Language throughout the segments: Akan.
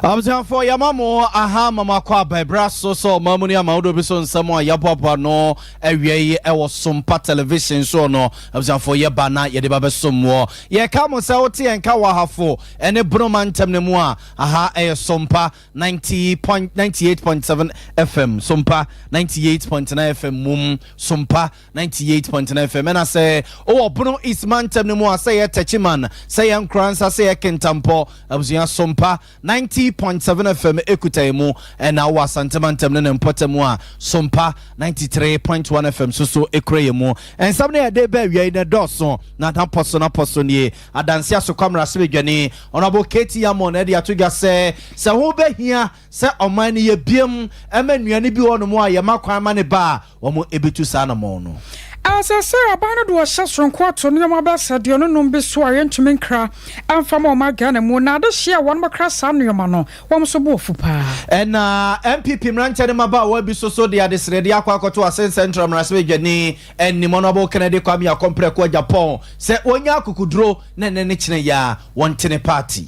Abusuafoɔ, yɛama mo aha ma mo akɔ aba ɛberɛ so sɛ ɔman mu ne amahodoɔ bi so nsɛm a yɛaboaboa no awia yi ɛwɔ Sompa Television soɔ no. Abusuafoɔ, yɛba na yɛde ba bɛsom wɔ yɛka mo sɛ wote yɛn ka wɔ Ahafo ɛne Bonoma ntɛm no mu a, aha ɛyɛ Sompa 90.98.7 FM, Sompa 98.9 FM mum, Sompa 98.9 FM. Ɛna sɛ wowɔ Bono East mantam no mu a, sɛ yɛ Techiman, sɛ yɛ Nkoransa, sɛ yɛ Kintampo, abusua, Sompa 90.7 FM ekuta yi mu. Ɛna wowɔ Asante mantam no ne mpɔtam mu a, Sompa 93.1 FM so so ekura yɛ mu. Nsɛm no yɛde bɛ awia yi na dɔɔso na napɔ so napɔ so nie. Adanse Asokwa mmarahyɛbadwani, Honorable KT Hammond, ɛde ato dwa sɛ sɛ ho bɛhia sɛ ɔman no yɛ biem ɛma nnuane bi wɔ nom a yɛma kwan ma ne ba a, wɔn ebetu saa anamɔn no. Ɛsɛ sɛ aban no de ɔhyɛ soronko ato nneɛma bɛsɛ 25 bi so a yɛntumi nkra ɛmfa ma ɔma Ghana mu, na adehyeɛ a wɔn kra saa nneɛma no, wɔn nso bo afu paa. Ɛna NPP mmeranteɛ ne mmabaawa bi so so de adesrɛdeɛ akɔ akɔto Assin Central mmarahyɛbadwani anim, Honorable Kennedy Kwame Akɔmprɛko Agyapong, sɛ wɔnya akokoduro na ɛnɛ ne kyerɛ yɛ a wɔntene party.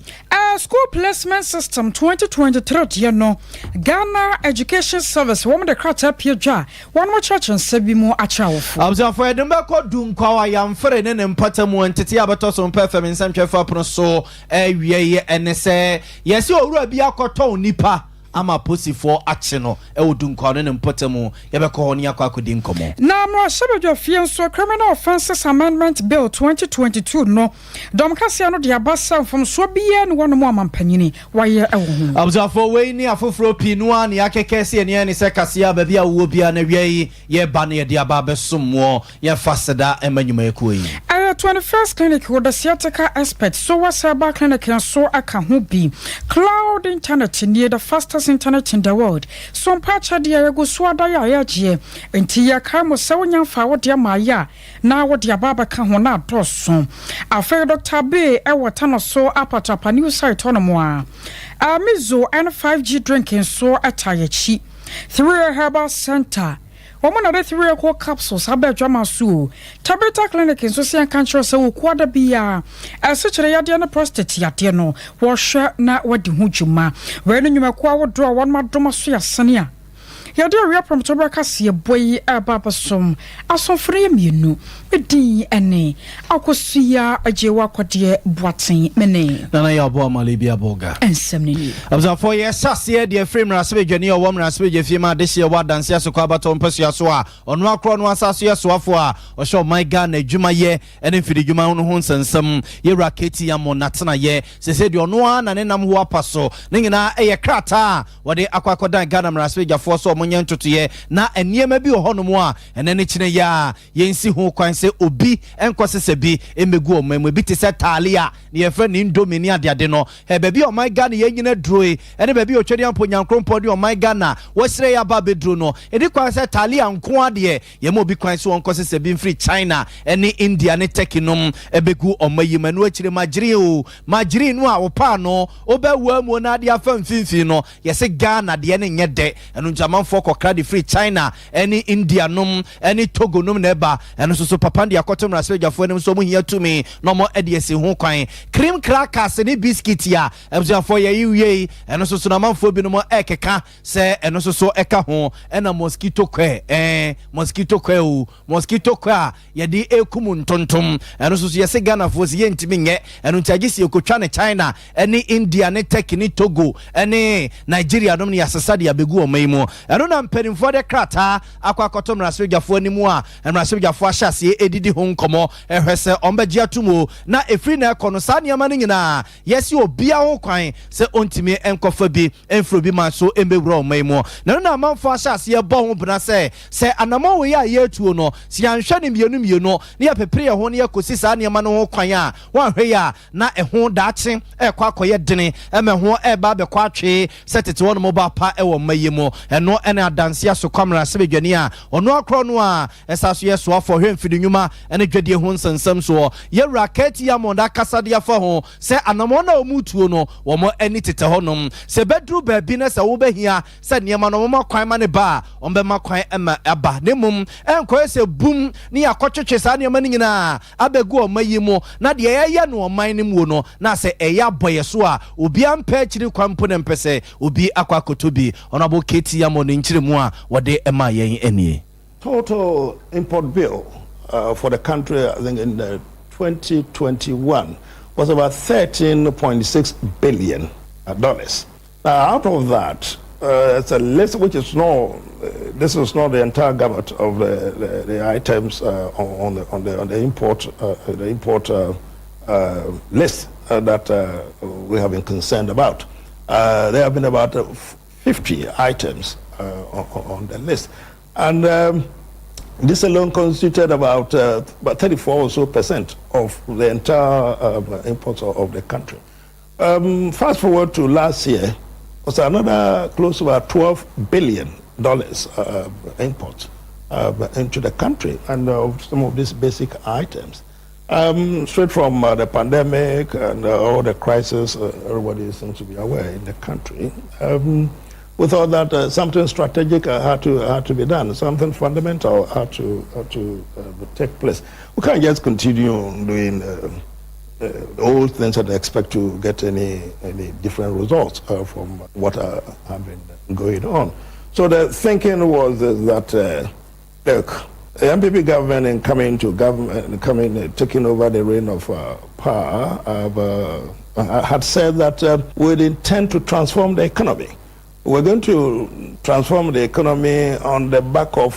School Placement System 2023 deɛ no, Ghana Education Service wɔn de krataa pie dwa a wɔn kyerɛkyerɛ nsa bi mu akyerɛ awofo. Abusuafo, yɛde bɛkɔ Dunkwaw Ayamfere ne ne mpata mu ntete a bɛtɔ so mpɛ fam nsɛmtwɛfo apono so awie yi. Ɛne sɛ yɛsi owura bi akɔtɔn nipa ama apolisifoɔ akye no ɛwɔ Dunkwaw ne ne mpɔta mu. Yɛbɛkɔ hɔ ne yɛakɔ akɔdi nkɔmmɔ. Na mmarahyɛbadwa fie nso, Criminal Offences Amendment Bill 2022 no, dɔm kaseɛ no de aba sɛ mfomsoɔ biara ne wɔnom amampanyini wɔayɛ ɛwɔ ho. Abusuafoɔ, wei ne afoforɔ pii no a ne yɛakɛkɛ sɛ yɛne ne sɛ kaseɛ a baabi a wowɔ biara na awia yi yɛba no yɛde aba abɛsom woɔ. Yɛmfa seda ɛma nnwumayɛkuo yi. Ɛyɛ 21st Clinic wɔ the sciatica expert so wɔ Cyber Clinic nso aka ho bi. Cloud internet nie, the fastest internet in the world. So mpa akyɛdeɛ yɛgu so ada yɛ a yɛagyeɛ nti yɛkae mo sɛ wonya mfa wode ama ayɛ a na wode aba abɛka ho na adɔɔso. Afei Dr B ɛwɔ Tano so Apatrapa new site hɔnom a Mizo ɛne 5G drink nso ɛta yɛkyi. 3 Herbal Center, wɔn na de 3 Eco capsules aba adwama so o. Tabita Clinic nso sɛ yɛnka nkyerɛ sɛ wɔku ada biara ɛsekyerɛ yadeɛ ne prostate yadeɛ no, wɔhwɛ na wɔadi ho dwuma. Wei no nnwumakuo ahodoɔ a wɔn adom so yɛasene a yɛde awia prɔmto bɛka seɛ bɔ yi ɛba abɛsom asomfo no yɛ mmienu. Medin ɛne Akosua Agyewa Akɔdeɛ Boaten mene. Nana yɛ ɔbɔ amale bi abɔga. Nsɛm no nie. Abusuafoɔ, yɛhyɛ aseɛ deɛ firi mmarahyɛbadwani a ɔwɔ mmarahyɛbadwa fie ma adehyeɛ wɔ Adanse Asokɔ abatɔ mpasua so a ɔno akorɔ no asa so yɛ soafoɔ a ɔhyɛ ɔman Ghana adwumayɛ ne mfididwuma no ho nsɛnsɛm, yɛwura KT Hammond n'atenayɛ sɛ deɛ ɔno ara na ne nam ho apa so ne nyinaa ɛyɛ krataa a wɔde akɔ akɔdan Ghana mmarahyɛbadwafoɔ sɛ ɔmo nyɛ ntotoyɛ na nneɛma bi wɔ hɔnom a ɛnɛ ne kyerɛ yɛ a yɛnsi ho kwan sɛ obi nkɔ sesa bi mmɛgu ɔman mu, ebi te sɛ taalia ne yɛfrɛ ne Indomie ne adeade no. Ɛ baabi a ɔman Ghana yɛn nyina duro yi ɛne baabi a Otwadi Ampo Nyankrompɔn ne ɔman Ghana wɔsrɛ yɛ aba abɛduro no, ɛdi kwan sɛ taalia nko adeɛ yɛma obi kwan sɛ wɔnkɔ sesa bi mfiri China ne India ne Turkey nom ɛbɛgu ɔma yi mu. Ɛno akyire, margarine o, margarine no a wopaa no wobɛwɔ mu na ade afa mfimfini no, yɛsɛ Ghana deɛ no nyɛ dɛ. Ɛno nti amanfoɔ kɔkra de firi China ne India nom ne Togo nom na ɛba. Ɛno nso so papa de akɔto mmarahyɛbadwafoɔ anim sɛ ɔmo hia tumi na ɔmo de asi ho kwan. Cream crackers ne biscuit a abusuafoɔ yɛyi wie yi, ɛno nso so na amanfoɔ binom ɛkeka sɛ ɛno nso so ɛka ho. Ɛna mosquito coil, mosquito coil o, mosquito coil a yɛde ekum ntontom, ɛno nso so yɛsɛ Ghanafoɔ si yɛntumi nyɛ. Ɛno nti agye si ekotwa ne China ɛne India ne Turkey ne Togo ɛne Nigeria nom ne yɛasesa de abɛgu ɔman yi mu. Ɛno na mpanimfoɔ de krataa akɔ akɔto mmarahyɛbadwafoɔ anim a mmarahyɛbadwafoɔ ahyɛ aseɛ edidi ho nkɔmɔ ɛhwɛ sɛ ɔmbɛgye atum o. Na efiri na ɛkɔ no, saa nneɛma no nyinaa yɛsi obiara ho kwan sɛ ɔntumi nkɔfa bi mfiri obi man so mbɛwura ɔman yi mu. Na ɛno na amanfoɔ ahyɛ aseɛ bɔ ho bena sɛ anammɔn wei a yɛretuo no, sɛ yɛanhwɛ no mmienu mmienu ne yɛpepere yɛn ho ne yɛkɔsi saa nneɛma no ho kwan a, wɔanhwɛ yi a na ɛho daakye ɛkɔ akɔyɛ dene ɛma ɛho ɛba abɛkɔ atwee sɛ tete hɔ nom ba pa ɛwɔ mma yi mu. Ɛno. ne Adanse Asokwa mmarahyɛbadwani a ɔno akorɔ no a ɛsa so yɛ soafoɔ hwɛ mfidi nnwuma ne dwadie ho nsɛnsɛm soɔ, Yɛwura KT Hammond, akasa de afa ho sɛ anammɔn a wɔn tuo no, wɔn ani tetɛ hɔnom sɛ bɛduru baabi na sɛ wobɛhia sɛ nneɛma no wɔma kwan ma ne ba a, wɔbɛma kwan ma aba, na mmom ɛnkɔyɛ sɛ bum ne yɛakɔtwetwe saa nneɛma no nyinaa abɛgu ɔma yi mu na deɛ yɛyɛ no ɔman no muo no na sɛ ɛyɛ abɔ yɛ so a, obiara mpɛ akyiri kwan mpo na mpɛ sɛ obi akɔ akɔtɔ bi. Ɔnabo KT Hammond ne nkyerɛmu a wɔde ma yɛn anie. Total import bill for the country, I think in 2021, was about $13.6 billion. Now, out of that, it's a list which is not, this is not the entire gamut of the items on the import list that we have been concerned about. There have been about 50 items on the list. And this alone constituted about 34 or so percent of the entire imports of the country. Fast forward to last year, was another close to about $12 billion imports into the country, and some of these basic items. Straight from the pandemic and all the crisis, everybody seems to be aware in the country. We thought that something strategic had to be done, something fundamental had to take place. We can't just continue doing old things and expect to get any different results from what have been going on. So the thinking was that, look, the NPP government in coming to government, taking over the reign of power, had said that we intend to transform the economy. We're going to transform the economy on the back of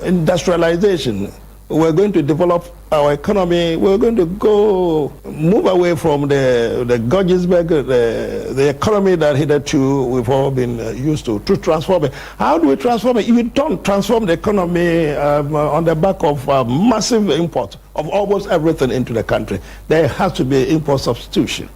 industrialization. We're going to develop our economy. We're going to go move away from the Guggisberg, the economy that hitherto we've all been used to transform it. How do we transform it? You don't transform the economy on the back of massive import of almost everything into the country. There has to be import substitution.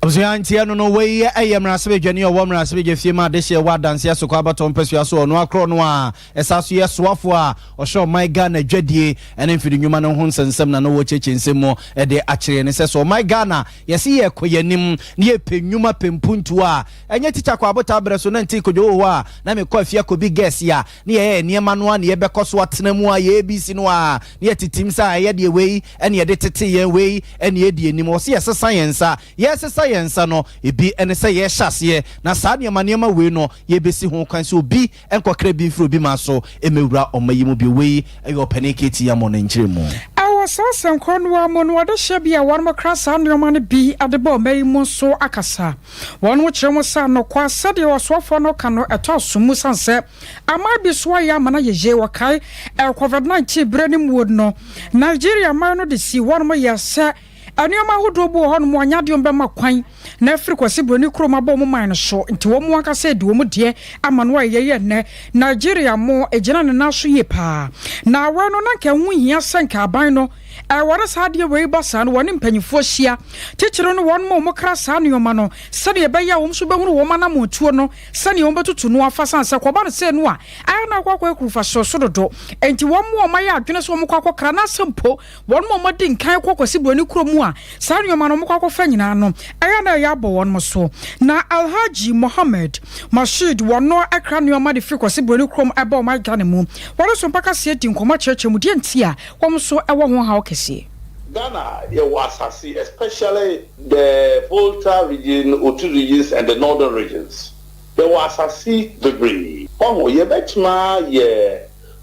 Abusua, ntiɛ no no wei ɛyɛ mmarahyɛbadwani a ɔwɔ mmarahyɛbadwa fie mu adehyeɛ wɔ Adanseɛ so kɔ abatɔ mpasua so, ɔno akorɔ no a ɛsa so yɛ soafoɔ a ɔhyɛ ɔman Ghana dwadie ɛne mfiri nnwuma no ho nsɛnsɛm na no wɔkyerɛkyerɛ nsɛm mu ɛde akyerɛ ne sɛ sɛ ɔman Ghana yɛse yɛkɔ yɛnim na yɛpɛ nnwuma pɛ mpuntuo a, ɛnyɛ tikya kɔ abota berɛ so na nti kodwo wɔ hɔ a na mekɔ afie akɔbi gɛɛse a ne yɛyɛ nneɛma no a ne yɛbɛkɔ so atena mu a yɛbc no a ne yɛtetim sɛ ɛyɛ deɛ wei ɛne yɛde tete yɛn wei ɛne yɛdi anim. Wɔ sɛ yɛsesa yɛn nsa, yɛsesa yɛn nsa no ebi ɛne sɛ yɛhyɛ aseɛ na saa nneɛma nneɛma wei no yɛbɛsi ho kwan sɛ obi nkɔkra bi mfiri obi ma so ɛmɛwura ɔma yi mu bi. Wei ɛyɛ ɔpanin KT Hammond ne nkyerɛ mu. Ɛwɔ saa asɛnkɔ no a mu no, wɔde hyɛ bi a wɔn kra saa nneɛma no bi de bɔ ɔma yi mu nso akasa. Wɔn kyerɛ mu sɛ nokwa sɛdeɛ ɔsoafoɔ no ka no ɛtɔ so mu san sɛ aman bi so ayɛ ama no yɛyɛ. Wɔkae COVID-19 berɛ no muo no, Nigeria man no de si wɔn yɛ sɛ nneɛma ahodoɔ bi wɔ hɔnom anyadeɛ bɛma kwan na afiri Kwasi Buroni kurom abɔ wɔn man no so, nti wɔn mu ankasa di wɔn deɛ ama no a yɛyɛ nnɛ Nigeria mo egyina ne nan so yie paa. Na awɔ no na nka ɛho hia sɛ nka aban no ɛwɔre saa adeɛ wei ba saa no, wɔne mpanyinfoɔ hyia titiri no, wɔn mu a wɔkra saa nneɛma no, sɛdeɛ ɛbɛyɛ a wɔn nso bɛhunu wɔn anammɔntuo no sɛdeɛ wɔn bɛtutu no afa, san sɛ kɔba no sɛ no a ayɛ no akɔ akɔ akurufa so so dodo. Nti wɔn mu a wɔayɛ adwene sɛ wɔn kɔ akɔkra n'asɛ mpo, wɔn mu a wɔde nkan kɔ Kwasi Buroni kurom a saa nneɛma no wɔn kɔ akɔfa nyinaa no, ɛyɛ na ɛyɛ abɔ wɔn so. Na Alhaji Mohammed Masheed, wɔn no ɛkra nneɛma de firi Kwasi Buroni kurom ɛbɔ wɔn Ghana mu, wɔn nso mpakaseɛ di nkɔmɔ kyerɛkyerɛ mu deɛ nti a wɔn nso ɛwɔ ho haw kɛseɛ. Ghana yɛwɔ asase, especially the Volta Region, Oti regions and the northern regions. Yɛwɔ asase bebree. Ɔho yɛbɛtuma yɛ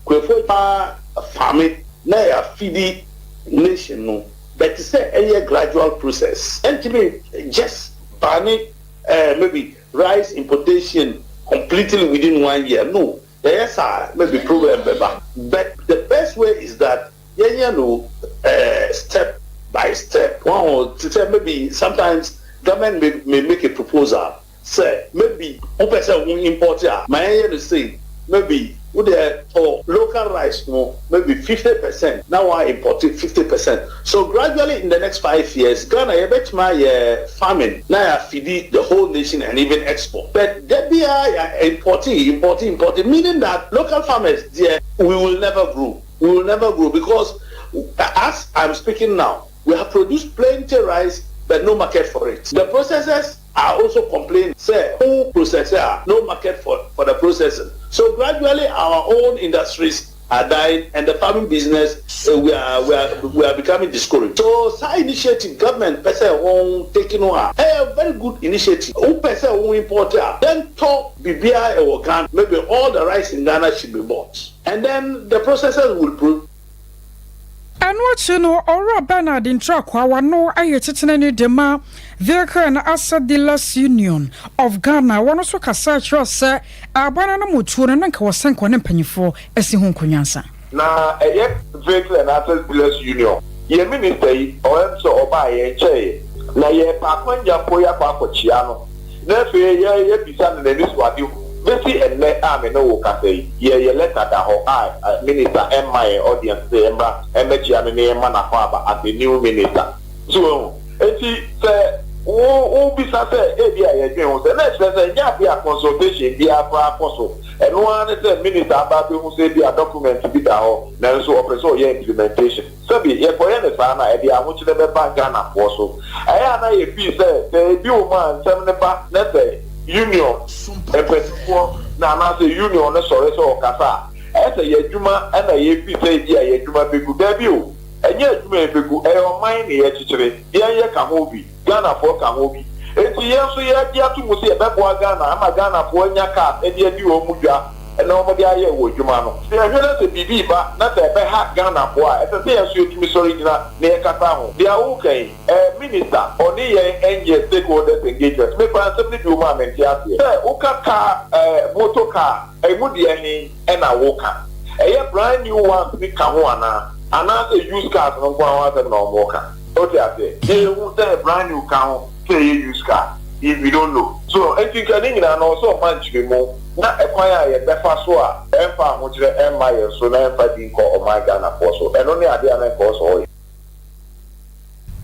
kuafo pa farming na yɛ afidi nation no, but sɛ ɛyɛ gradual process. Ɛntumi just ban maybe rice importation completely within one year. No, yɛyɛ saa, maybe problem bɛba. But the best way is that yɛnyɛ no step by step. Wɔn ti sɛ maybe sometimes government may make a proposal sɛ maybe wopɛ sɛ wo import a, ma yɛnyɛ no sei, maybe Wo deɛ tɔ local rice no maybe 50% na wa import 50%. So gradually, in the next 5 years, Ghana yɛbɛtumi ayɛ farming na yɛ feed the whole nation and even export. But da biara yɛ importing, importing, importing, meaning that local farmers deɛ, we will never grow. We will never grow because as I'm speaking now, we have produced plenty rice but no market for it. The processors are also complaining sɛ who processor, no market for the processing. So gradually our own industries are dying and the farming business, we are becoming discouraged. So saa initiative government pɛ sɛ wɔn taking no a, ɛyɛ very good initiative. Wo pɛ sɛ wɔn import a, then tɔ biribiara ɛwɔ Ghana. Maybe all the rice in Ghana should be bought and then the processors will produce. Ɛno akyi no, Ɔwura Bernard Ntrakwa wano ayɛ titenani de ma Vehicle and Asset Dealers Union of Ghana. Wɔno nso kasa kyerɛ sɛ abana no motuo no na nka wɔsɛ nkɔ ne mpanyimfoɔ asi ho nkonnwansa. Na ɛyɛ Vehicle and Asset Dealers Union, yɛ minister yi ɔyɛ sɛ ɔbaa yɛn nkyɛn na yɛ pa akwanya mpo yɛ akɔ akɔkyia no na afei yɛ yɛbisa no n'ani so ade bɛsi ɛnnɛ a me ne wo kasa yi, yɛyɛ letter da hɔ a minister ɛmma yɛn audience sɛ yɛmmra ɛmmɛkyia no na yɛmma n'akɔ aba as a new minister. So ehu eti sɛ wo wo bisa sɛ ebi a yɛdwen ho sɛ na ɛkyerɛ sɛ nyɛ ade a consultation biara koraa kɔ so. Ɛno ara ne sɛ minister aba abɛhu sɛ ebi a document bi da hɔ nanso ɔpɛ sɛ ɔyɛ implementation. Sɛbi yɛkɔyɛ ne saa na ɛde ahokyerɛ bɛba Ghanafoɔ so. Ɛyɛ a na yɛfii sɛ sɛ ebi wɔ mu a nsɛm ne ba na sɛ union mpanyinfoɔ na anaasɛ union no sɔre sɛ ɔkasa a, ɛyɛ sɛ yɛ adwuma ɛna yɛfi sɛ ebi a yɛ adwuma bɛgu. Daabi o, ɛnyɛ adwuma yɛ bɛgu, ɛyɛ ɔman ne yɛkyekyere. Yɛn yɛ ka ho bi, Ghanafoɔ ka ho bi, eti yɛn nso yɛagye ato mu sɛ yɛbɛboa Ghana ama Ghanafoɔ anya cars ɛde adi wɔn mu dwa ɛna wɔn de ayɛ wɔ adwuma no. Sɛ yɛhwɛ na sɛ biribi ba na sɛ ɛbɛha Ghanafoɔ a, ɛsɛ sɛ yɛn nso yɛtumi sɔre gyina na yɛkasa ho. Deɛ awoka yi, minister ɔne yɛn ɛnyɛ stakeholders engagement. Mekura nsɛm no bi wɔ mu a mente aseɛ sɛ woka car, motor car ɛmu deɛ he ɛna woka ɛyɛ brand new ones bi ka ho anaa anaasɛ used cars no nko ara ho asɛm na ɔmo ka? O te aseɛ, yɛhu sɛ brand new ka ho, sɛ ɛyɛ used car, if we don't know. So eti nka ne nyinaa no ɔsɛ ɔma nkyerɛmu na ɛkwan a yɛbɛfa so a ɛmfa ahokyerɛ ɛmma yɛn so na ɛmfa di nkɔ ɔman Ghanafoɔ so. Ɛno ne adeɛ a na nka ɔsɛ ɔyɛ.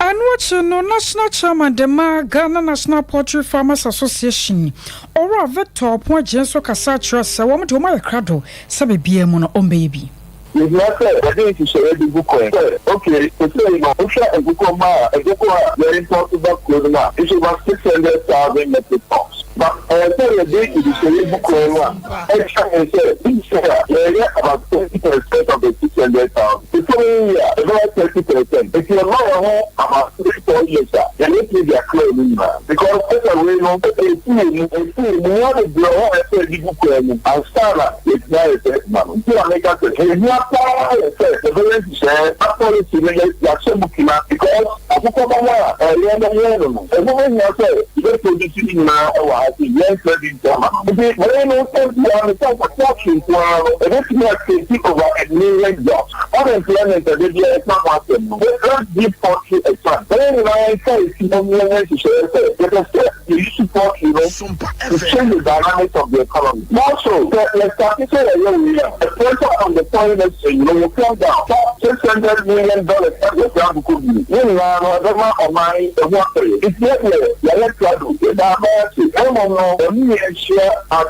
Ɛno akyi no, national chairman de ma Ghana National Poultry Farmers Association, Ɔwura Victor Ɔpon Agye nso kasa kyerɛ sɛ wɔn de wɔn ayɛ krado sɛ biribiara mu no ɔmbɛyɛ bi. Yɛhia sɛ yɛde nhyehyɛeɛ bi gu kwan sɛ, okay, sɛsɛ yi no, wohwɛ nkokɔ ma a, nkokɔ a yɛ import ba kuro no mu a, it's over 600,000 metric tons, but ɛyɛ sɛ yɛde nhyehyɛeɛ gu kwan mu a ɛkyerɛ yɛn sɛ this year yɛyɛ about 20% of the 600,000. The following year ɛbɛyɛ 30%. Eti ɛma yɛn ho about 3-4 years a yɛbɛtumi de akora mu nyinaa, because ɛsɛ wei no esi yɛ mu, esi yɛ mu nneɛma bebree wɔ hɔ a ɛsɛ yɛde gu kwan mu ansa na yɛtumi ayɛ sɛ ɛma no. Nti na meka sɛ ehia paa yɛ sɛ yɛbɛyɛ nhyehyɛeɛ na policy no yɛ yɛahyɛ mu kina, because akokɔ ba no a ɛyɛ no yɛn no no ɛho bɛhia sɛ yɛbɛ produce ne nyinaa ɛwɔ ha sɛ yɛn fɛ bi ntɛm a. Nti wei no ɛntia no sɛ poultry nko ara no ɛbɛtumi a create over a million jobs. Unemployment ɛde bi a ɛka ho asɛm no, let's give poultry a chance. Ɛyɛ nyinaa nka esi mu nyɛ nhyehyɛeɛ sɛ yɛpɛ sɛ yɛ use poultry no to change the dynamics of the economy. More so, sɛ yɛ start sɛ yɛyɛ wei a, the pressure on the foreign exchange no will come down. Sa $600 million ɛyɛ saa akoko bi ne nyinaa no ɛbɛma ɔman ɛho apere. Nti yɛ deɛ yɛayɛ krado, yɛda abɛɛ ase. Ɛmmom no, ɔne yɛn hyia at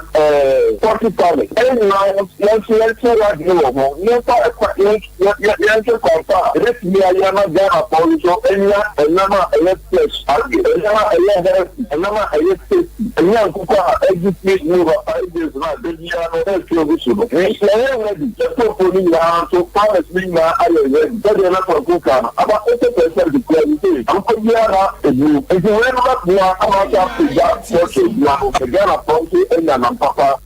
poultry farming. Ɛyɛ nyinaa yɛn nso yɛnkyerɛ yɛn adwene wɔ ho. Yɛmfa ɛkwa yɛn yɛnhwɛ kwan pa a yɛbɛtumi ayɛ ama Ghanafoɔ nso anya ɛnam a ɛyɛ fresh adeɛ, ɛnam a ɛyɛ healthy, ɛnam a ɛyɛ tasty, ɛnyɛ nkokɔ a ɛgye fridge mu over 5 days no a da biara no ɛretwe ogu so no. Yɛyɛ ready, yɛtɔfoɔ no nyinaa nso, farmers no nyinaa ayɛ ready. Sɛdeɛ na kɔnko ka no, about 80% kura yi sɛ akokɔ biara na ebu. Nti wei no bɛboa ama asa apagya poultry adwuma no na Ghanafoɔ nso anya nam papa.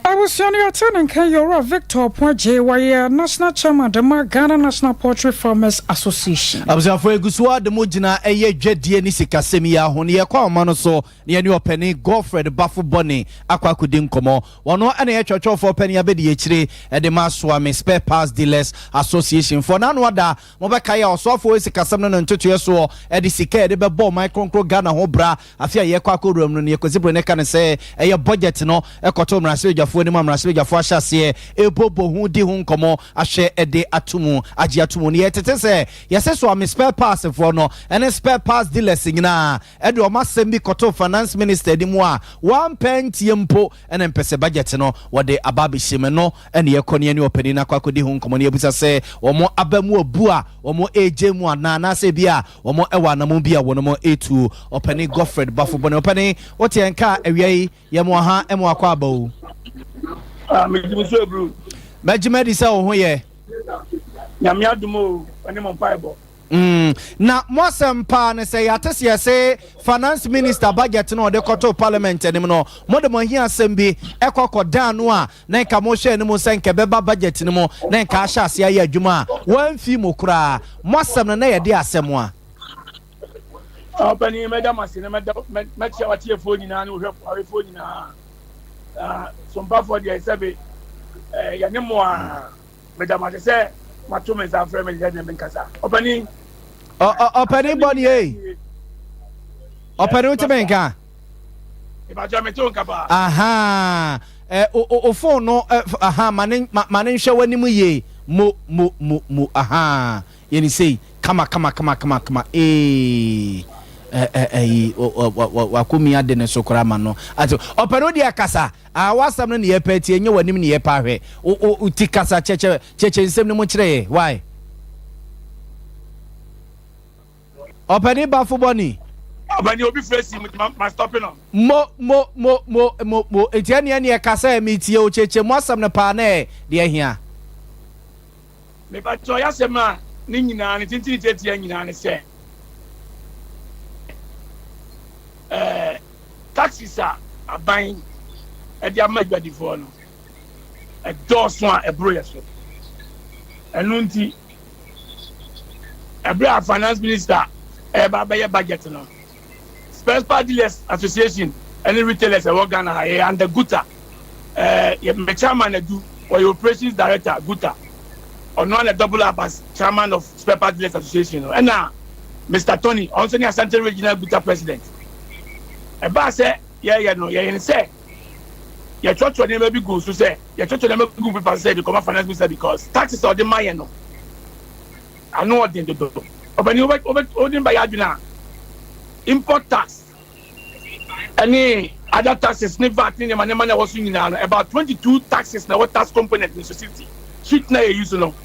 Abusua no, yɛte ne nka yɛwura Victor Ɔpɔn wɔyɛ national chairman de ma Ghana National Poultry Farmers Association. Abusuafoɔ, egu so ade mu gyina ɛyɛ dwadie ne sikasɛm yi aho ne yɛkɔ ahoma no so ne yɛne ɔpanin Godfred Bafo Bɔne akɔ akɔdi nkɔmmɔ. Wɔno ɛna yɛ twɛtwɛfoɔ panin abɛdi akyire ɛde ma Soame Spare Parts Dealers Association foɔ. N'ano ada mobɛka yɛ ɔsoafoɔ sikasɛm no ne ntotoeɛ soɔ ɛde sika yɛde bɛbɔ ɔman kronkron Ghana ho bra afe a yɛkɔ akɔwura mu no ne yɛkɔsi bere ne ka ne sɛ ɛyɛ budget no ɛkɔtɔ mmarahyɛdwafoɔ. mmarahyɛbadwafoɔ anim a mmarahyɛbadwafoɔ ahyɛ aseɛ ɛbobɔ ho di ho nkɔmmɔ ahwɛ de ato mu agye ato mu no. Yɛtete sɛ yɛsɛ so ame spare parts foɔ no ɛne spare parts dealers nyinaa ɛde ɔmo asɛm bi kɔtoo Finance Minister anim a wampɛ ntie mpo, ɛne mpɛ sɛ budget no wɔde aba abɛhyɛ mu no. Ɛne yɛkɔ ne ɛne ɔpanin no akɔ akɔdi ho nkɔmmɔ no, yɛbusa sɛ wɔn aba mu abu a wɔn ɛregye mu anaa, anaasɛ bi a wɔn ɛwɔ anamɔ bi a wɔn mo ɛretu. Ɔpanin Godfred Baffoe-Bonnie, ɔpanin, wote yɛn ka awia yi, yɛ mo aha, ɛmo akɔ aba o. Megyimi so aburu. Mɛgyima di sɛ wo ho yɛ. Nyame adom o, ɔne mo mpaebɔ. Na mo asɛm paa ne sɛ yɛate sɛ yɛse Finance Minister budget no ɔde kɔtoo Parliament anim no, mode mo ahia asɛm bi ɛkɔ kɔdan no a na nka mohwɛ anim sɛ nka ɛbɛba budget no mu na nka ahyɛ ase ayɛ adwuma a wɔamfi mu koraa. Mo asɛm no na yɛde asɛm a Ɔpanin, mɛda mo ase na mɛkyia watiefoɔ nyinaa ne wohwɛfoɔ nyinaa. Sompafoɔ deɛ, sɛbe yɛne mo a meda mo ase sɛ mato me nsa afrɛ me sɛ deɛ menkasa. Ɔpanin. Ɔpanin bɔ ne yei. Ɔpanin, wote me nka? Ìbàjẹ́ mi tó nka paa. Aha, ɛ o phone no ɛ aha, ma ne ma ne nhwɛ w'anim yie. Mo mo mo mo aha, yɛni sei kama kama kama kama kama. Ee, ɛ ɛ ɛyi wakomi ade ne so koraa ma no ati. Ɔpanin deɛ, kasa a wasɛm no ne yɛ pɛ tie, nye w'anim ne yɛ pɛ ahwɛ o o ti. Kasa kyɛkyɛ kyɛkyɛ nsɛm no mu kyerɛ yɛ why, Ɔpanin Baffoe-Bonnie. Ɔpanin, obi fira si mu ma stop no. Mo mo mo mo mo mo, eti ɛneɛ kasa mi tie o, kyɛkyɛ mu asɛm no paa na ɛ deɛ hia. Mepakyɛ, ɔyɛ asɛm a ne nyinaa ne tentene tiatia nyinaa ne sɛ taxes a aban ɛde ama adwadifoɔ no ɛdɔɔso a ɛboro yɛ so. Ɛno nti ɛberɛ a Finance Minister ɛba bɛyɛ budget no, Spare Part Dealers Association ɛne retailers ɛwɔ Ghana ha, yɛ under GUTA, yɛ mɛ chairman adu, wɔyɛ operations director GUTA, ɔno ana double up as chairman of Spare Part Dealers Association no, ɛna Mr Tony, ɔno nso ne Asante Regional GUTA president. Ɛbaa sɛ yɛyɛ no, yɛyɛ no sɛ yɛtwerɛtwerɛ nneɛma bi gu so, sɛ yɛtwerɛtwerɛ nneɛma bi gu paper sɛ yɛde kɔma Finance Minister, because taxes a ɔde ma yɛn no ano ɔden dodo. Ɔbɛni wobɛ wobɛ wode ba yɛ adwene a, import tax ɛne other taxes ne VAT ne nneɛma nneɛma na ɛwɔ so nyinaa no, about 22 taxes na ɛwɔ tax component ne so. 60 sheet na yɛ use no,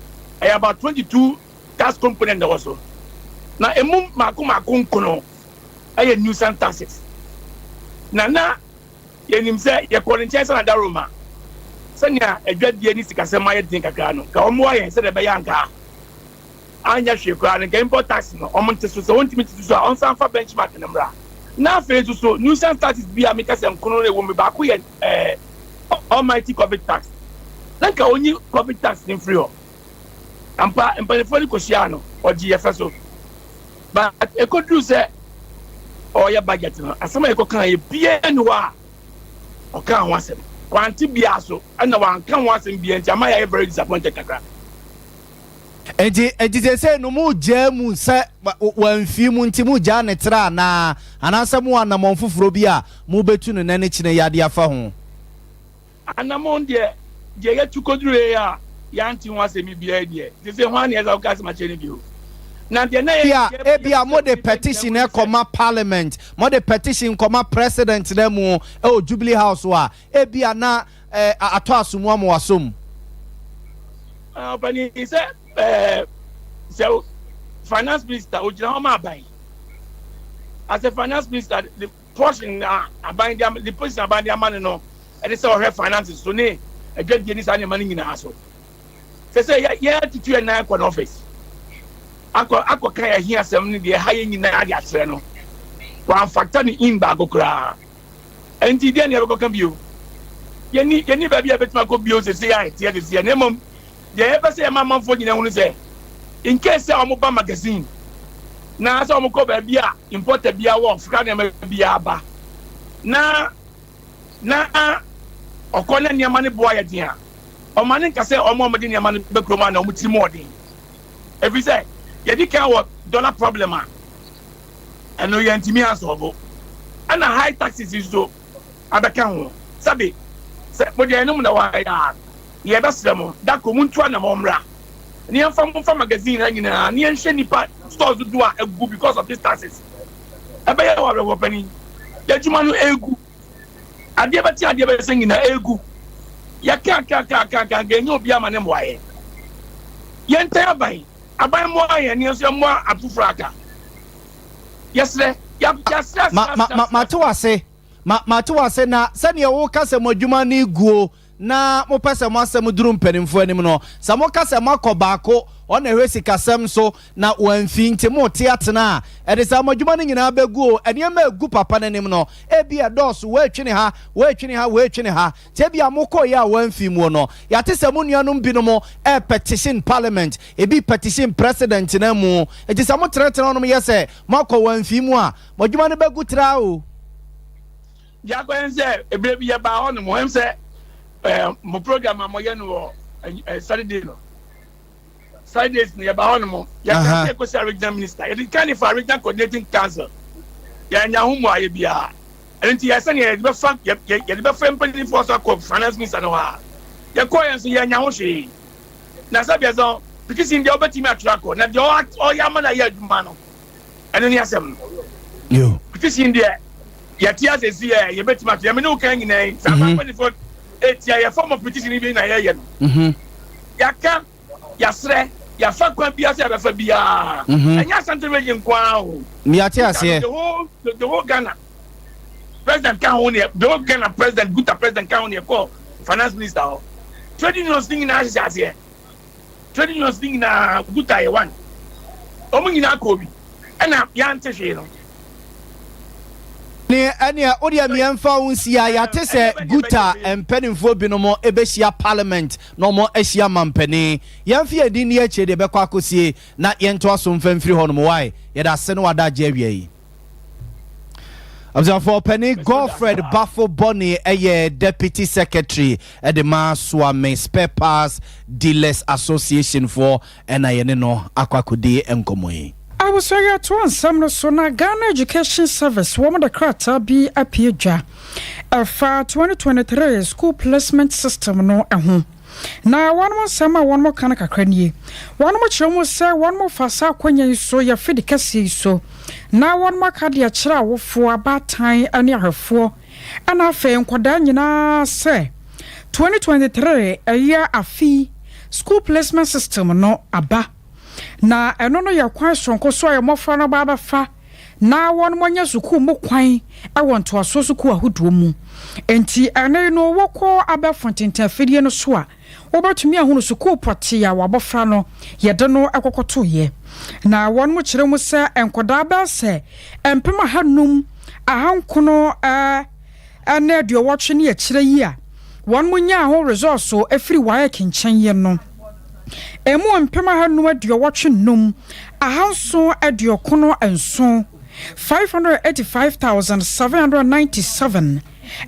ɛyɛ about 22 tax component na ɛwɔ so, na emu mako mako nkono ɛyɛ nuisance taxes. Na yɛnim sɛ yɛkɔ ne nkyɛn sɛ na daroma sɛnea adwadie ne sikasɛm ayɛ den kakra no, ka ɔmmoa yɛn sɛdeɛ ɛbɛyɛ ankaa anyɛ hwee koraa no, nka import tax no ɔmo nte so. Sɛ wɔntumi te so a, ɔnsan fa benchmark no mmra. Na afei nso so nuisance taxes bi a meka sɛ nkono no ɛwɔ mu, baako yɛ almighty COVID tax, na nka onyi COVID tax ne mfiri hɔ. Ampa, mpanimfoɔ no kɔhyia no, ɔgye yɛfɛ so, but ɛkɔduru sɛ ɔyɛ budget no, asɛm a yɛkɔka yɛ biara ni hɔ a ɔka ho asɛm wante biara so, ɛna wanka ho asɛm biara, nti ama yɛayɛ very disappointed kakra. Nti sɛ no mu gyaa mu sɛ wamfi mu, nti mu gyaa ne tra anaa, anaasɛ mo anammɔn foforɔ bi a mobɛtu no n'ani kyerɛ yɛ afa ho? Anammɔn deɛ, yɛtu kɔduru yɛ a yɛante ho asɛm biara deɛ, te sɛ ho ane ɛsɛ woka asɛm akyerɛ no bio na deɛ na yɛ ebia mode petition ɛkɔma Parliament, mode petition kɔma President na mu ɛwɔ Jubilee House a, ebia na atɔ asomu ama wasom. Ɔpani, sɛ sɛ Finance Minister ogyina hɔ ma aban, as a Finance Minister, the portion na aban de ama, the position aban de ama no, ɛde sɛ ɔhwɛ finances so ne adwadie ne saa nneɛma no nyinaa so. Sɛ yɛ yɛ atutu yɛ nan kɔ n'office akɔ ka yɛ hi asɛm no deɛ, ɛha yɛ nyinaa de akyerɛ no, wɔamfactor ne in baako koraa. Nti deɛ ne yɛbɛkɔka bio, yɛni baabi a yɛbɛtumi akɔ bio sese a ɛteɛ sese. Na mmom deɛ yɛpɛ sɛ yɛma amanfoɔ nyinaa hunu sɛ, in case sɛ ɔmo ba magazine na sɛ ɔmo kɔ baabi a importer biara wɔ fika nneɛma biara ba na ɔkɔ na nneɛma no boa yɛ den a, ɔma ne nka sɛ ɔmo a ɔmo de nneɛma no bɛ kurom a na ɔmo tiri mu ɔden, efi sɛ yɛdi kan wɔ dollar problem a ɛno yɛntumi asolve, ɛna high taxes nso abɛka ho. Sabi sɛ Sɛ mo deɛ ɛnom na wɔayɛ a, yɛbɛsrɛ mo, da koro montu anamɔn mmra na yɛmfa mo mfa magazine ha nyinaa na yɛnhwɛ nnipa stores dodoɔ a agu because of these taxes. Ɛbɛyɛ wɔ awerɛhoɔ panin. Yɛadwuma no ɛregu. Adeɛ bɛkye adeɛ bɛsɛ nyinaa ɛregu. Yɛka ka ka ka ka ka ɛnyɛ obiara ma ne mmoa yɛn. Yɛntɛn aban. Aban mmoa yɛn ne yɛn nso yɛmmoa afoforɔ aka. Yɛsrɛ, yɛasrɛ Ma, ma, ma, mate wo ase. Ma, mate wo ase, na sɛdeɛ woka sɛ mo adwuma no reguo na mopɛ sɛ mo asɛm duru mpanimfoɔ anim no, sɛ moka sɛ moakɔ baako, ɔna ɛhwɛ sikasɛm so, na wamfi nti mote atena a, ɛde saa mo adwuma no nyinaa bɛgu o. Nneɛma a ɛgu papa no anim no, ebia ɛdɔɔso, woatwi ne ha, woatwi ne ha, woatwi ne ha. Nti ebia mokɔeɛ a wamfi muo no, yɛate sɛ mo nuanom binom repetition parliament, ebi repetition president no amu. Nti sɛ motenatena hɔnom yɛ sɛ moakɔ wamfi mu a, Mo adwuma no bɛgu traa o. Deɛ akɔyɛ ne sɛ ebere bi yɛbaa hɔ nom ɛm sɛ ɛɛ mo program a moyɛ no wɔ ɛɛ Saturday no Saturdays no yɛbaa hɔ nom yɛka sɛ yɛkɔsi regional minister yɛde kan de fa regional coordinating council yɛanya ho mmuaeɛ biara ɛno nti yɛ sɛdeɛ yɛde bɛfa yɛde bɛfa mpanimfoɔ so akɔ finance minister no hɔ a yɛkɔɔ yɛn nso yɛanya ho hwee na sɛdeɛ sɛ petition deɛ wobɛtumi atwerɛ akɔ na deɛ ɔyɛ ama no ayɛ adwuma no ɛno ne asɛm no petition deɛ yɛte ase si yɛ yɛbɛtumi ato yɛmene wo kan nyinaa yi saa mhm. mpanimfoɔ ɛtia yɛ form of petition bi na yɛyɛ no mhm. yɛaka yɛasrɛ yɛafa kwan biara sɛ yɛbɛfa biara mhm. ɛnyɛ Asante region nko ara o yɛate aseɛ the whole the whole Ghana president ka ho ne the whole Ghana president Guta president ka ho ne ɛkɔ finance minister hɔ trade unions ne nyinaa hyehyɛ aseɛ Trade unions no nyinaa Guta yɛ one. Wɔn nyinaa kɔɔ bi ɛna yɛante hwee no. Ne ɛneɛ wodeɛ meɛmfa wo nsi a yɛate sɛ Guta mpaninfoɔ binom bɛhyia parliament na wɔn ahyia mampanin. Yɛmfa yɛn din nni akyire deɛ ɛbɛkɔ akɔsie na yɛntoa so mfa mfiri hɔ nom wai. Yɛdase ne w'adagye awia yi. Abusuafoɔ panin Godfred Bafo Bɔne yɛ Deputy Secretary de ma Suame Spare Parts Dealers Association foɔ ɛna yɛne no akɔ akɔdi nkɔmmɔ yi. Abusua yɛtoa nsɛm no so na Ghana Education Service wɔn de krataa bi apue dwa ɛfa 2023 school placement system no ho. Na wɔnom nsɛm a wɔnom ka no kakra nie, Wɔnom kyerɛ mu sɛ wɔnom fa saa akwanya yi so yɛ fidi kɛseɛ yi so na wɔnom aka de akyerɛ awofoɔ, abaatan ne ahwɛfoɔ ɛna afei nkwadaa nyinaa sɛ 2023 ɛyɛ afe yi school placement system no aba na ɛno no yɛ kwan soronko so a mmɔfra no ba abɛfa na wɔanya sukuu mu kwan wɔ ntoasoɔ sukuu ahodoɔ mu. Enti ɛno no wokɔ abɛɛfo ntentan afidie no so a, wobɛtumi ahunu sukuu pɔtee a w'abɔfra no yɛde no kɔkɔtoeɛ. Na wɔn kyerɛ mu sɛ nkwadaa bɛyɛ sɛ 5,000, 900 ne aduɔwɔtwe ne akyire yi a wɔn nyaa ho resɔɔso firi WAEC nkyɛn yi no, ɛmu 585,797, 585,797,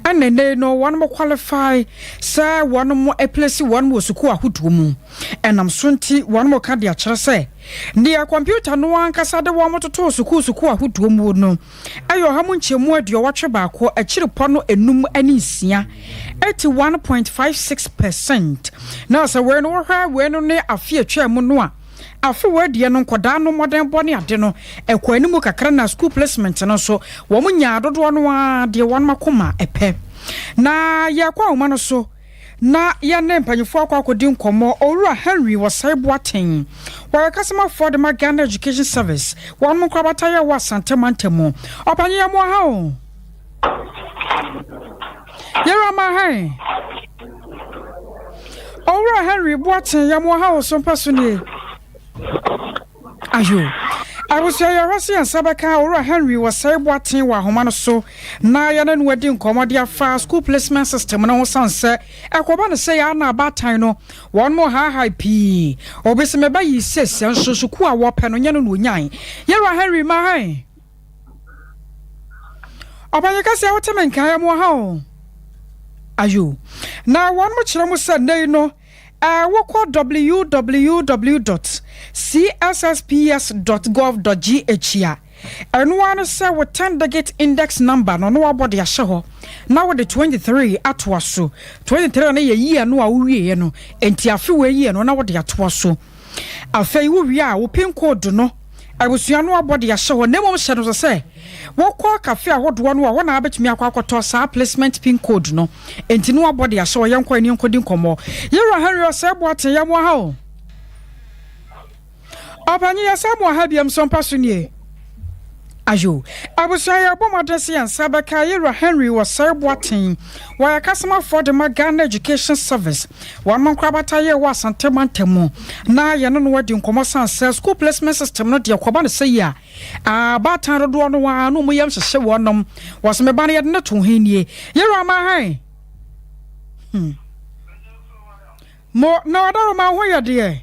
ɛna nnɛ yi no wɔn qualify sɛ wɔn aplesi wɔn wɔ sukuu ahodoɔ mu. Ɛnam so nti wɔn ka de akyerɛ sɛ deɛ kɔmputa no ankasa de wɔn totoo sukuu sukuu ahodoɔ mu no yɛ ɔha mu nkyɛmu 81 akyirepɔ no enum ne nsia, 81.56 percent. Na sɛ wei no wohwɛ wei no ne afe atwaa mu no a, afe wei deɛ no nkɔdaa no mmɔdenbɔ ne ade no ɛkɔ anim kakra na school placement no nso wɔn nyaa dodoɔ no ara deɛ wɔn akoma ɛpɛ. Na yɛkɔ ahoma no so. Na yɛne mpanyinfoɔ akɔ akɔdi nkɔmmɔ. Owura Henry Osei Boateng, wɔyɛ kasamafoɔ de ma Ghana Education Service, wɔnom nkorabata yɛ wɔ Asante mantam mu. Ɔpanyin yɛ mo aha o. Yɛwura ma ha yi. Owura Henry Boateng yɛ mo aha o so mpɛ so nie. Ayo. Abusua yɛhwɛ sɛ yɛn nsa bɛka Owura Henry Osei Boateng wɔ ahoma no so na yɛne no adi nkɔmmɔ de afa school placement system no ho sane sɛ ɛkɔba no sɛ yɛa na abaatan no wɔn mo haahae pii. Obi sɛ meba yi sɛsɛ nso sukuu a wɔpɛ no nyɛ no na onyae. Yɛwura Henry ma han. Ɔpanyin kɛseɛ wote me nka yɛ mo ha o. Ayo. Na wɔn mo kyerɛ mo sɛ nnɛ yi no Wokɔ www dot cssps dot gov dot gh a, Ɛno ara ne sɛ wo 10 digit index number no na wabɔ de ahyɛ hɔ na wode 23 atoa so. 23 no yɛ year no a wowieɛ no, enti afe wei year no na wode atoa so. Afei wowie a, wo pin code no abusua no abɔ de ahyɛ hɔ na mmom hyɛ no so sɛ wokɔ cafe ahodoɔ no a hɔ na wabɛtumi akɔ akɔtɔ saa placement pin code no. Enti no abɔ de ahyɛ hɔ. Yɛnkɔ ani nkɔdi nkɔmmɔ. Yɛwura Henry Ɔsɛe Boateng, yɛmmoa ha o. Ɔpanyin yɛsan mu aha biam so mpa so nie. Ayo, abusua yɛbɔ mmɔden sɛ yɛn nsa bɛka Yewura Henry Osei Boateng. Wɔyɛ kasamafoɔ de ma Ghana Education Service. Wɔn nkorabata yɛ wɔ Asante mantam mu. Na yɛne no adi nkɔmmɔ sane sɛ school placement system no deɛ kɔba no sɛ yi a, abaatan dodoɔ no ara na wɔn yam hyehye wɔnom. Wɔsɛ me ba no yɛde no to he nie. Yewura ma he. Mo na ɔdaroma ho yɛ deɛ.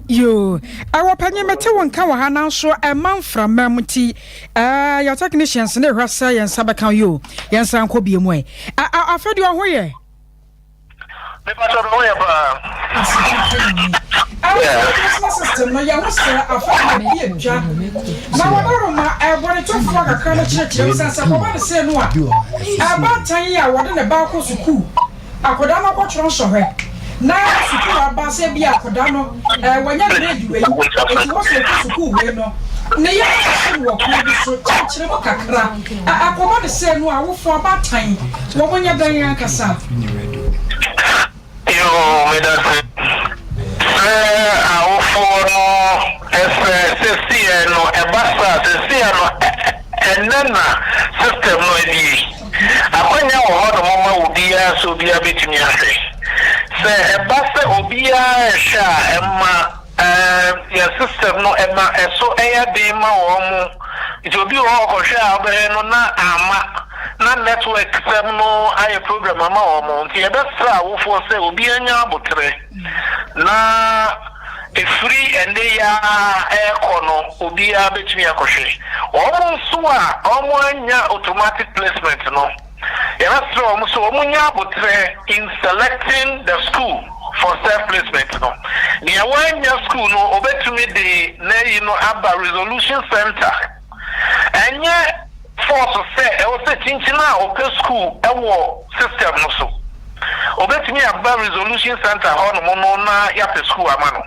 Yoo, ɛwɔ panyin mete wo nka wɔ ha nanso ɛma mframa mu nti ɛɛ yɛ technicians ne hwɛ sɛ yɛn nsa bɛka yoo yɛn nsa nkɔ bie mu ɛ. Afɛ deɛ ɔho yɛ. Mepatɔ me ho yɛ paa. Educational system no yɛho sɛ afa na bi atwa na wɔdaroma ɛbɔnetɔfoɔ kakra no kyerɛkyerɛ mu sɛ sɛ kɔba no sei no a ɛbaatan yi a wɔde ne ba akɔ sukuu akwadaa no akɔtwerɛ nsɔhwɛ na sukuu aba sɛ bi akwadaa no wanya grade wei eti wɔ sɛ ɔkɔ sukuu wei no ne yɛ ahyehyɛ no wɔ kwan bi so kyerɛkyerɛ mu kakra ɛkɔba no sei no a awofoɔ abaatan wɔn nyɛ dɛn ankasa. Yoo medase sɛ awofoɔ no sɛ sɛsiɛ no ɛba saa sɛsiɛ no ɛnɛ na system no abie akwanya wɔ hɔ nom ma obiara sɛ obiara bɛtumi ahwɛ sɛ ɛba sɛ obiara ɛhwɛ a ɛma Ɛɛm, yɛn system no ɛma ɛso ɛyɛ den ma wɔn mo, nti obi wɔ hɔ ɔkɔhwɛ a ɔbɛhwɛ no na amma, na network sɛm no ayɛ problem ama wɔn mo, nti yɛbɛsrɛ awofoɔ sɛ obiara nya aboterɛ na ɛfiri ɛnɛ yi ara ɛrekɔ no obiara bɛtumi akɔhwɛ. Wɔn nso a wɔn annya automatic placement no, Yɛbɛsrɛ wɔn sɛ wɔnyɛ aboterɛ in selecting the school for self placement no. Nea wannya school no, obetumi de n'ayi no aba resolution centre. Ɛnyɛ force sɛ ɛwɔ sɛ kyinkyin a ɔpɛ school wɔ system no so. Obetumi aba resolution centre hɔnom no na yɛapɛ school ama no.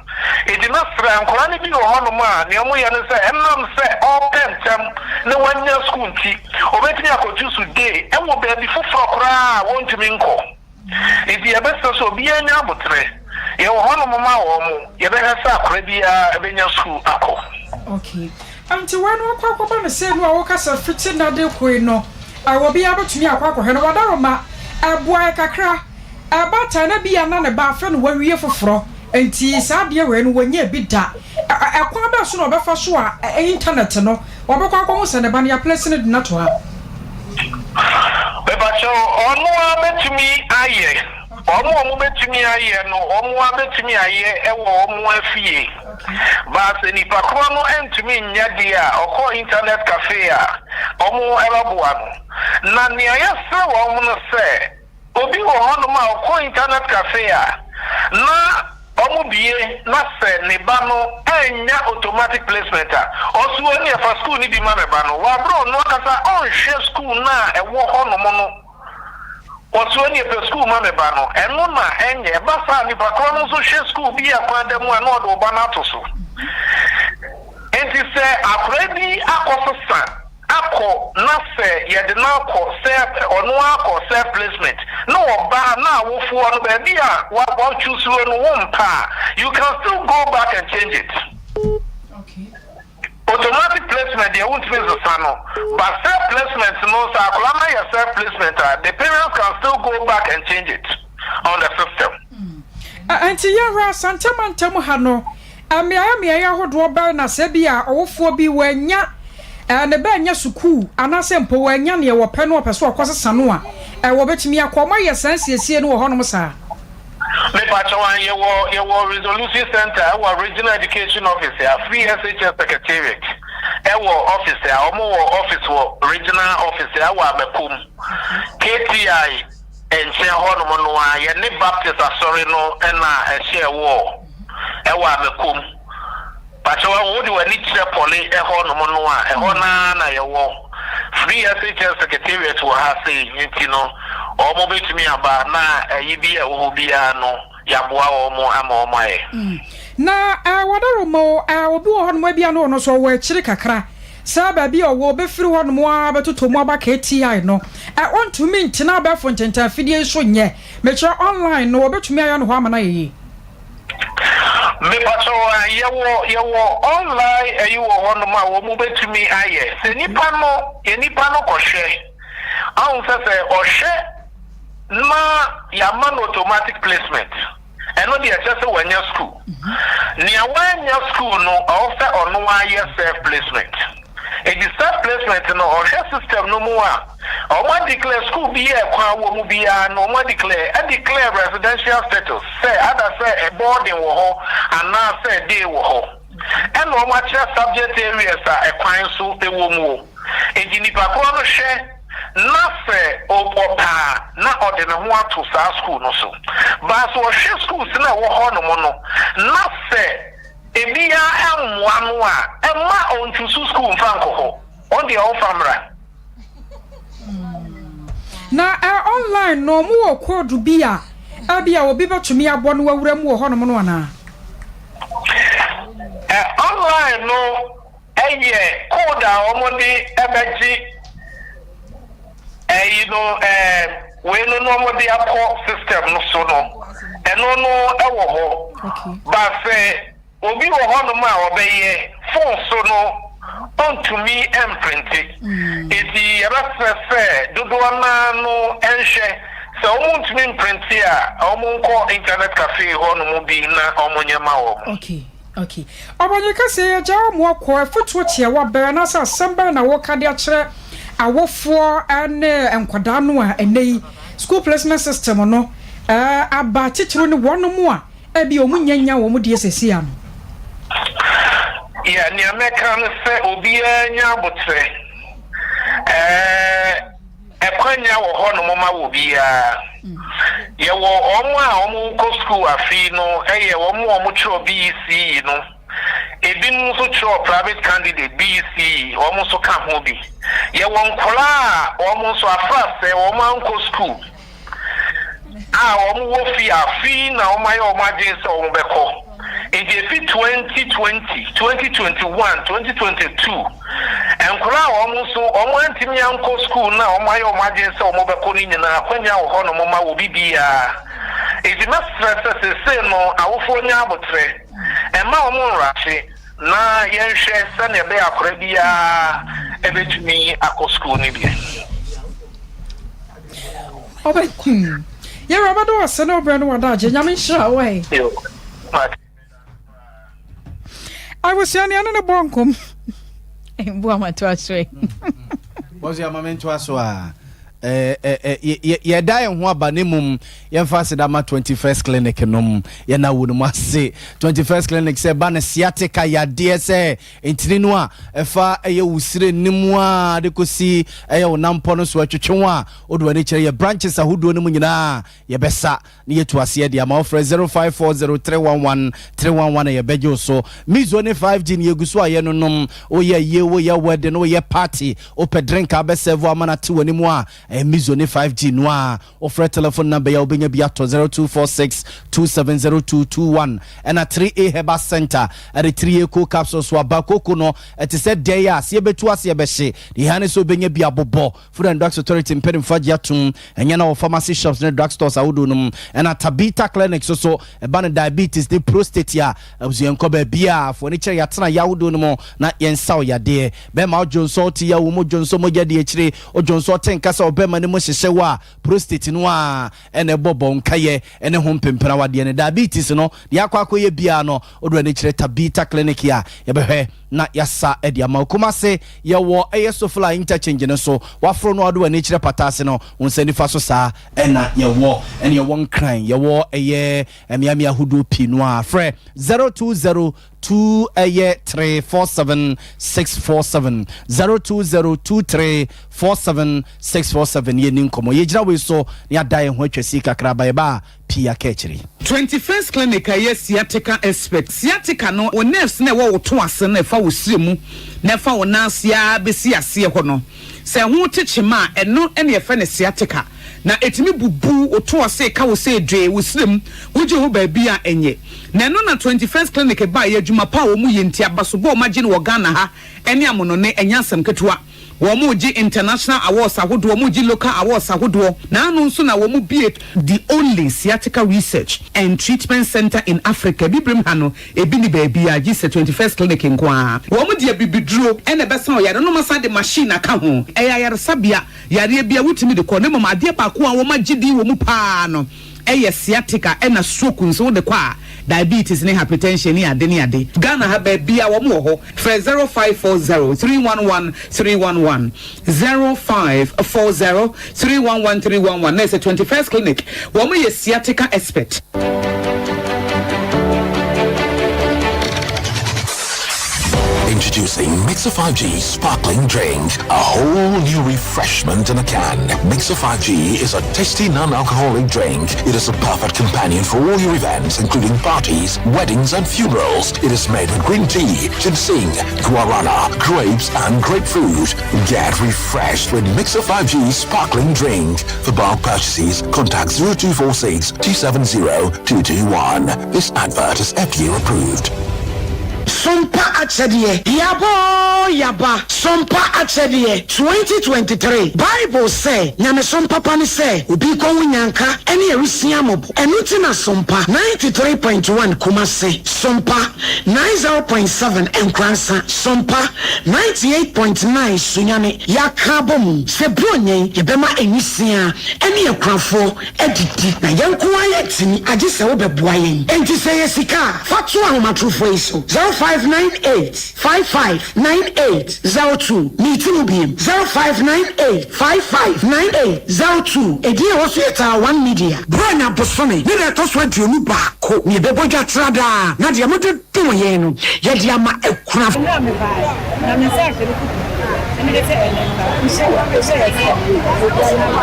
Enti mɛsrɛ, nkwadaa no bi wɔ hɔnom a nea wɔyɛ ne sɛ ɛnam sɛ ɔrepɛ ntɛm na wanya sukuu nti, obetumi akɔtu so day wɔ baabi foforɔ koraa a wɔntumi nkɔ. Enti yɛbɛsrɛ sɛ obiara nya aboterɛ. Yɛwɔ hɔnom ma wɔn, yɛbɛhwɛ sɛ akwadaa biara bɛnya sukuu akɔ. Okay. Nti wei no akɔ akɔba no sei no a woka sɛ fiti nna de kɔ yi no, obiara bɛtumi akɔ akɔhwɛ no. Wadaroma, ɛboae kakra. Ɛbaatan na bi a na ne ba afɛ no wawie foforɔ nti saa adeɛ wei no wɔnyɛɛ bi da. Ɛkwan bɛn so na ɔbɛfa so a internet no ɔbɛkɔ akɔhu sɛ ne ba no yɛaplesi no de no ato ha? Mepakyɛw, ɔno ara bɛtumi ayɛ. Wɔn a wɔbɛtumi ayɛ no, wɔn ara bɛtumi ayɛ wɔ wɔn afie. But sɛ nipa korɔ no ntumi nyɛ deɛ a, ɔkɔ internet cafe a, wɔbɛboa no. Na nea yɛsrɛ wɔn no sɛ, Obi wɔ hɔnom a ɔkɔ internet cafe a na wɔbue na sɛ ne ba no annya automatic placement a, ɔso ɛneɛ fa school no bi ma me ba no wɔ aberɛ a ɔno ankasa ɔnhwɛ school no a ɛwɔ hɔnom no. Ɔso ɛneɛ pɛ school ma me ba no. Ɛno na ɛnyɛ. Ɛba saa a nipa korɔ no nso hwɛ school bi a kwan da mu a na ɔde wo ba no ato so. Enti sɛ akwadaa bi akɔsesa akɔ na sɛ yɛde no akɔ sɛ ɔno ara kɔ self placement na ɔba a na awofoɔ no baabi a wa wa choose no wo mpa a you can still go back and change it. Automatic placement deɛ wontumi nsesa no but self placement no sɛ akwadaa no ayɛ self placement a the parents can still go back and change it on the system. Nti yɛhwɛ Asante mantam ha no Mmeaeɛ mmeaeɛ ahodoɔ bɛn na sɛ ebia ɔwofoɔ bi wannya ne ba annya sukuu anaasɛ mpo wannya neɛ wɔpɛ no ɔpɛ sɛ ɔkɔsesa no a, wɔbɛtumi akɔ? Wɔayɛ saa nsiesie no wɔ hɔnom saa? Mepakyɛw an yɛwɔ yɛwɔ resolution center ɛwɔ regional education office a free SHS secretariat ɛwɔ office a wɔn wɔ office wɔ regional office a ɛwɔ Amakom KTI nkyɛn hɔnom no a yɛne Baptist asɔre no na ɛhyɛɛ wɔ. Ɛwɔ Amakom. Pakyɛw a wode w'ani kyerɛ Pɔle ɛhɔ nom no a, ɛhɔ no ara na yɛwɔ. Free SHS Secretariat wɔ ha sei nti no wɔn bɛtumi aba na ayi bi a ɛwɔ hɔ biara no yɛaboa wɔn ama wɔn ayɛ. Na wɔdaworo ma o, obi wɔ hɔnom ebia na ɔno nso ɔwɔ akyiri kakra, saa baabi a ɔwɔ ɔbɛfiri hɔnom ara bɛtotɔ mu aba KTI no, ɔntumi ntena abɛɛfo ntentan afidie yi so nyɛ, mekyerɛ online no, ɔbɛtumi ayɛ no hɔ ama no ayɛ yie? Mepakyɛw a, yɛwɔ yɛwɔ online ayi wɔ hɔnom a wɔn bɛtumi ayɛ. Sɛ nipa no yɛ nipa no kɔhwɛ, ahu sɛ sɛ ɔhwɛ na yɛama no automatic placement, ɛno deɛ ɛkyɛ sɛ wanya school. Nea wannya school no, ɔwɔ sɛ ɔno ara yɛ self placement. Enti self placement no ɔhwɛ system no mu a ɔmo a declare school bi a ɛkwan wɔ mu biara no ɔmo a declare a declare residential status sɛ ada sɛ boarding wɔ hɔ anaa sɛ day wɔ hɔ ɛna ɔmo akyerɛ subject areas a ɛkwan nso ɛwɔ mu o. Enti nipa korɔ no hwɛ na sɛ ɔpɛ a na ɔde ne ho ato saa school no so. But sɛ ɔhwɛ schools no a ɛwɔ hɔ nom no na sɛ Ebia ɛmmoa no a, mma ɔnchusu sukuu mfa nkɔ hɔ. Ɔno deɛ ɔmfa mmra. Na eh, online no, mo wɔ code bi a ebia obi bɛtumi abɔ no awura mu wɔ hɔnom no anaa? Eh, online no ɛyɛ code a wɔde ɛbɛgye ɛyi no eh, wei no na wɔde akɔ system no so no, ɛno no ɛwɔ hɔ. Ba sɛ obi wɔ hɔnom a ɔbɛyɛ phone so no, ɔntumi mprinte. Enti yɛbɛsrɛ sɛ dodoɔ no ara no nhwɛ sɛ wɔntumi mprinte a, wɔnkɔ internet cafe hɔnom bi na wɔnyɛ ma wɔn. Okay. Ok. Ɔbɔnyi ka sɛ yɛgyaa wɔn akɔ, afotuo tiawa bɛn anaasɛ asɛm bɛn na woka de akyerɛ awofoɔ ne nkwadaa no a ɛnnɛ yi school placement system no aba, titiriw ne wɔnom a ebia wɔn nnya nnya wɔn deɛ seesei ano? Yeah, nea mɛka ne sɛ obiara nya aboterɛ. Ɛɛ. Ɛkwanya wɔ hɔnom ma obiara. Yɛwɔ wɔn a wɔkɔ sukuu afe yi no yɛ wɔn a wɔtwerɛ BECE no. Ebinom nso twerɛ private candidate BECE, wɔn nso ka ho bi. Yɛwɔ nkwadaa a wɔn nso afra sɛ wɔn ankɔ sukuu a wɔn wɔ fie afe yi na wɔn ayɛ wɔn adwene sɛ wɔn bɛkɔ. Enti efi 2020, 2021, 2022, nkwadaa a wɔn nso wɔn antumi ankɔ sukuu no a wɔn ayɛ wɔn adwene sɛ wɔn bɛkɔ no nyinaa akwanya wɔ hɔnom ma obi biara. Enti mɛsrɛ sɛ seesei no awofoɔ nya aboterɛ, mma wɔn nrahye na yɛnhwɛ sɛnea ɛbɛyɛ akwadaa biara bɛtumi akɔ sukuu no bi. Ɔbɛ hmm. Yɛwura bɛdɔ wo ase ne wo berɛ ne w'adagye. Nyame nhyira wo ɛ. Yo, mate. Abusua nea ne ne bɔ nkɔm. Mboa ma to aso ɛ. Bɔsua ma mentoa so a. Yɛda yɛn ho aba ne mmom yɛmfa aseda ma 21st Clinic nom yɛna wo no mu ase. 21st Clinic sɛ ba no sciatica yadeɛ sɛ ntini no a ɛfa ɛyɛ wo sire no mu a de kɔsi ɛyɛ wo nampɔ no so ɛtwetwe wo a wode w'ani kyerɛ yɛ branches ahodoɔ no mu nyinaa yɛbɛsa na yɛtu aseɛ de ama wo. Frɛ 0540311311 na yɛbɛgye wo so. Mizo ne 5G no yɛgu so a yɛnonom. Woyɛ ayie, woyɛ wedding, woyɛ party, wopɛ drink a wobɛsɛvo ama no ate w'anim a, ɛyɛ Mizo ne 5G no a. Wofrɛ telephone number yi a wobɛnya bi atɔ 0246270221. Ɛna 3A Herbal Center ɛde 3A Cold Capsules so aba. Koko no ɛte sɛ dɛn a sɛ yɛbɛtu ase yɛbɛhye. Deɛ ɛhia ne sɛ wobɛnya bi abobɔ. Food and Drugs Authority mpanimfoɔ agye atom, ɛnyɛ na wɔ pharmacy shops ne drug stores ahodoɔ no mu. Ɛna Tabitha Clinic nso so, ɛba no diabetes ne prostate a, abusua nkɔ baabiara. Fo ani kyerɛ yɛatena yɛ ahodoɔ no mu na yɛnsaw yadeɛ. Bɛrima wodwonsɔ wote yaw wɔ mu, wodwonsɔ mogya di akyire, wodwonsɔ wote nka sɛ ɔbɛrima no mu hyehyɛ wo a, prostate no ara na ɛbɔ bɔ nkayɛ ne ho mpempena wadeɛ no. Diabetes no, deɛ akɔ akɔyɛ biara no, wode w'ani kyerɛ Tabitha Clinic a, yɛbɛhwɛ na yɛasa de ama wo. Kumase, yɛwɔ ɛyɛ Sofla interchange no so. Waforo no a wode w'ani kyerɛ pata ase no, wo nsa nifa so saa na yɛwɔ. Ɛne yɛwɔ Nkran, yɛwɔ ɛyɛ mmeammea ahodoɔ pii no ara. Frɛ 0202 ɛyɛ 347 647, 0202 347647 yɛnni nkɔmmɔ. Yɛgyina wei so na yɛada yɛn ho atwa si kakra ba yɛba a. pii aka akyire. 21st Clinic a ɛyɛ sciatica expert. Sciatica no, wo nerves no a ɛwɔ wo to ase no a ɛfa wo srɛ mu na ɛfa wo nan ase ara bɛsi aseɛ hɔ no, sɛ ɛho te kyema a, ɛno na yɛfrɛ no sciatica. Na ɛtumi bubu wo to ase, ka wo sɛ dwee, wo srɛ mu, wogye ho baabi a ɛnyɛ. Na ɛno na 21st Clinic baeɛ, adwuma pa a wɔyɛ nti, abasobɔ a wɔagye no wɔ Ghana ha ne amonɔne, ɛnyɛ asɛm ketewa. Wɔregye international awards ahodoɔ, wɔregye local awards ahodoɔ, na ano nso na wɔbue the only sciatica research and treatment centre in Africa, Abibirem ha no, ebi nni baabiara gye sɛ 21st Clinic nko ara. Wɔde abibiduro na ɛbɛsa ɔyare no, na wɔasan de machine aka ho. Ɛyɛ ayaresabea, yareɛ biara wotumi de kɔ, na mmom adeɛ baako a wɔagye din wɔ mu pa ara no yɛ sciatica ɛna stroke nso wode kɔ a, diabetes ne hypertension ne ade ne ade. Ghana ha baabiara wɔn wɔ hɔ. Frɛ 0540 311 311, 0540 311 311 na ɛsɛ 21st Clinic wɔn yɛ sciatica expert. Introducing Mixer 5G Sparkling Drink, a whole new refreshment in a can. Mixer 5G is a tasty non-alcoholic drink. It is a perfect companion for all your events, including parties, weddings and funerals. It is made with green tea, ginseng, guarana, grapes and grapefruit. Get refreshed with Mixer 5G Sparkling Drink. For bulk purchases, contact 0246 270 221. This advert is FDA approved. Sompa Akyɛdeɛ, Yaba oo yaba, Sompa Akyɛdeɛ, 2023 Bible sɛ, Nyamesom papa ne sɛ obi rekɔhu nyanka ne awisiaa mmɔbɔ. Ɛno nti na Sompa 93.1 Kumasi, Sompa 90.7 Nkoransa, Sompa 98.9 Sunyani yɛaka abɔ mu sɛ Buronya yi yɛbɛma nwisiaa ne akunafoɔ adidi. Na yɛn nko ara yɛntumi, agye sɛ wobɛboa yɛn. Enti sɛ ɛyɛ sika a, fa to ahomatorofoɔ yi so, 0598 55 98 02. Meti mu biem, 0598 55 98 02. Edin a ɛwɔ so yɛ Taa One Media. Buronya bosome ne da ɛtɔ so 21 na yɛbɛbɔ dwa tra daa, na deɛ mode dom yɛn no, yɛde ama akunafoɔ. Mmerɛ a mebaeɛ, na me nsa ahyɛ me kuku, na mede sɛ ɛnnɛ nhyɛ hyɛ yɛ sɛ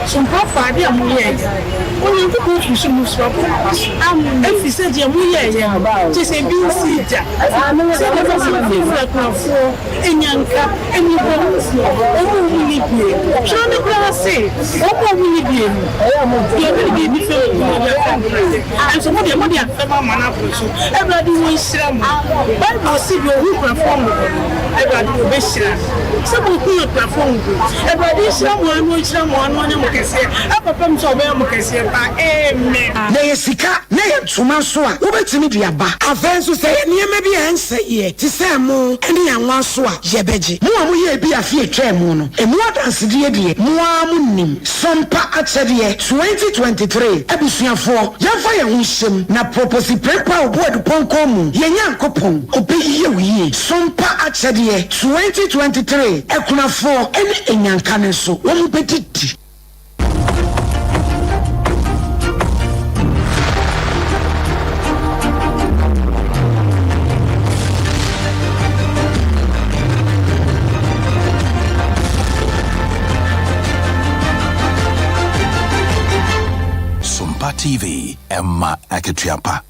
Sompafoɔ, adeɛ a moyɛeɛ no, Onyankopɔn firi soro mu soro abɔ mo aba so, ɛfiri sɛ deɛ moyɛeɛ no, kyerɛ sɛ ebi nsii da, sɛdeɛ ɛbɛyɛ sɛ mofirafira akunafoɔ, nnyanka, nnebɔneyɛfoɔ, wɔn a wɔnni bie. Twerɛ no koraa se, Wɔn a wɔnni bie no, deɛ ɔde ne biribi fɛm no, ɔde afɛm Awurade. Nanso mo deɛ, mode afɛm ama no aboro so. Awurade ɔnhyira mo. Bible se, Deɛ ɔhu akunafoɔ mmɔbɔ no, Awurade ɔbɛhyira no. Sɛ mohu akunafoɔ mmɔbɔ yi, Awurade nhyira mo ara na ɔnhyira mo ara na ɔnyɛ mo kɛseɛ ɛkɔpem sɛ ɔbɛyɛ mo kɛseɛ paa. Amen. Na ɛyɛ sika na ɛyɛ ntoma nso a, wobɛtumi de aba. Afei nso, sɛ ɛyɛ nneɛma bi a ɛnsɛeɛ te sɛ ɛmo ne anwa nso a, yɛbɛgye. Mo a moyɛɛ bi afe a ɛtwaa mu no, emu adansedie deɛ, mo ara monim. Sompa Akyɛdeɛ 2023 Abusuafoɔ, yɛmfa yɛn ho nhyɛ mu na Proposi Prempeh a ɔbu adupɔnkɔn mu, yɛn Nyankopɔn, ɔbɛyɛ wo yie. Sompa Akyɛdeɛ 2023 Akunafoɔ ne Anyanka no nso, wɔbɛdidi. Sompa TV, ɛma akatua pa.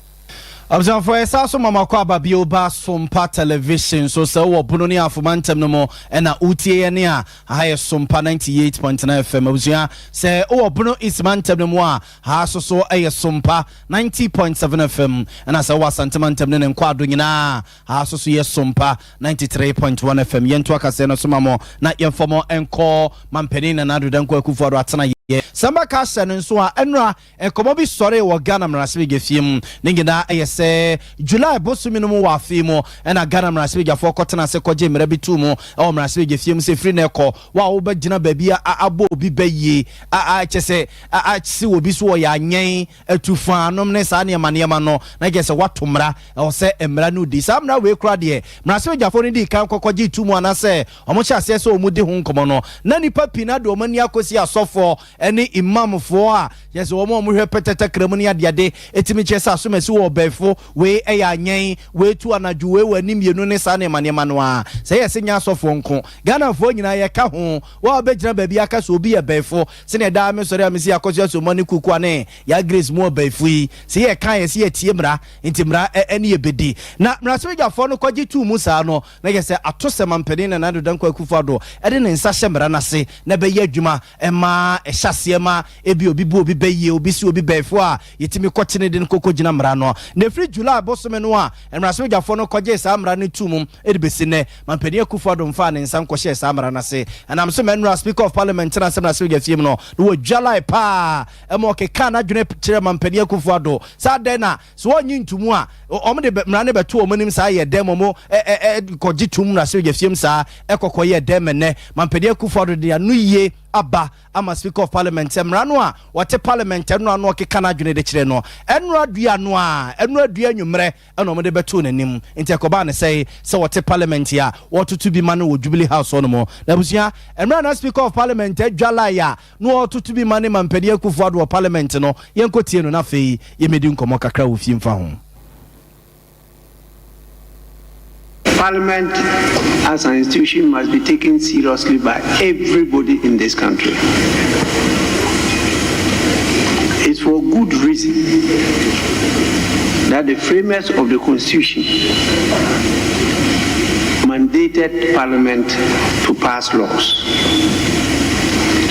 Abusuafoɔ yɛsan so ma mo akɔ aba bio ba Sompa Television so sɛ wowɔ Bono ne Afoma ntɛm no mu ɛna wotie yɛn a aha yɛ Sompa 98.9 FM abusua sɛ wowɔ Bono East mantam no mu a ha so so ɛyɛ Sompa 90.7 FM ɛna sɛ wowɔ Asante mantam ne ne nkwaado nyinaa ha so so yɛ Sompa 93.1 FM yɛnto akaseɛ no so ma mo na yɛmfa mo nkɔ Mampanin Nana Addo Dankwa Akufo-Addo atena Sɛ mɛka ahyɛ no nso a, ɛnora nkɔmmɔ bi sɔree wɔ Ghana mmarahyɛbadwafie mu. Ne nyinaa yɛ sɛ July bosome no mu wɔ afe yi mu na Ghana mmarahyɛbadwafoɔ kɔtena ase kɔgyee mmara bi too mu wɔ mmarahyɛbadwafie mu sɛ firi nnɛ rekɔ, wo a wobɛgyina baabi a abɔ obi bɛ yie a kyerɛ sɛ ase obi so ɔyɛ anyɛn, atu faa nom ne saa nneɛma nneɛma no, na kyerɛ sɛ woato mmara. Ɛwɔ sɛ mmara no di. Saa mmara wei koraa deɛ, mmarahyɛbadwafoɔ no dii kan kɔkɔgyee too mu anaasɛ Wɔhyɛɛ aseɛ sɛ wɔdi ho nkɔmmɔ no, na nnipa pii no ara de wɔn ani akɔsi asɔfoɔ ne imamfoɔ a kyerɛ sɛ wɔn a wɔhwɛ pɛtɛ takra mu ne adeade tumi kyerɛ sɛ asomasi wɔ ɔbɛɛfo, wei yɛ anyɛn, wei tu anadwo, wei wɔ ani mmienu ne saa nneɛma nneɛma no ara. Sɛ yɛ sɛ nyɛ asɔfoɔ nko, Ghanafoɔ nyinaa yɛka ho. Wo a wobɛgyina baabi aka sɛ obi yɛ bɛɛfo, sɛdeɛ daa mesɔre a mesi Akosua Asomah ne Kukua ne Yaa Grace mu ɔbɛɛfo yi, sɛ yɛka a yɛse yɛtie mmara, nti mmara ne yɛbɛdi. Na mmarahyɛbadwafoɔ no kɔgye too mu saa no, Na kyerɛ sɛ atosɛm mampanin Nana Addo Dankwa Akufo-Addo de ne nsa hyɛ mmara no ase na ɛbɛyɛ adwuma ma ɛhyɛ aseɛ ma ebia obi bu obi bɛ yie, obi si obi bɛɛfoɔ a yɛtumi kɔkye no de no kɔkɔgyina mmara ano. Na ɛfiri July bosome no a mmarahyɛbadwafoɔ no kɔgyee saa mmara no too mu de bɛsi nnɛ, mampanin Akufo-Addo mfaa ne nsa nkɔhyɛɛ saa mmara no ase. Ɛnam so ma nnora Speaker of Parliament tenaa ase mmarahyɛbadwafie mu no na wɔdwalae paa ma ɔkekaa n'adwene kyerɛɛ mampanin Akufo-Addo sɛ adɛn na Sɛ wɔnnye ntomu a, wɔn de mmara no bɛto wɔn anim saa yɛ dɛn ma wɔn kɔgye tom mmarahyɛbadwafie saa ɛkɔ kɔ yɛ dɛn ma nnɛ Mampanin Akufo Addo de ano yie aba ama Speaker of Parliament sɛ mmara no a wɔte Parliament ɛno ano ɔkeka n'adwene de kyerɛ no ɛnora dua no a ɛnora dua anwummerɛ ɛna wɔn de bɛtoo n'anim nti ɛkɔbaa ne sɛe sɛ wɔte Parliament a wɔtoto bi ma no wɔ Jubilee House hɔ nom na abusua mmerɛ na Speaker of Parliament adwalae a na ɔretoto bi ma ne Mampanin Akufo Addo wɔ Parliament no, yɛnkɔtie no na afei yɛmmɛdi nkɔmmɔ kakra wɔ fie mfa ho. Parliament as an institution must be taken seriously by everybody in this country. It's for good reason that the framers of the Constitution mandated Parliament to pass laws.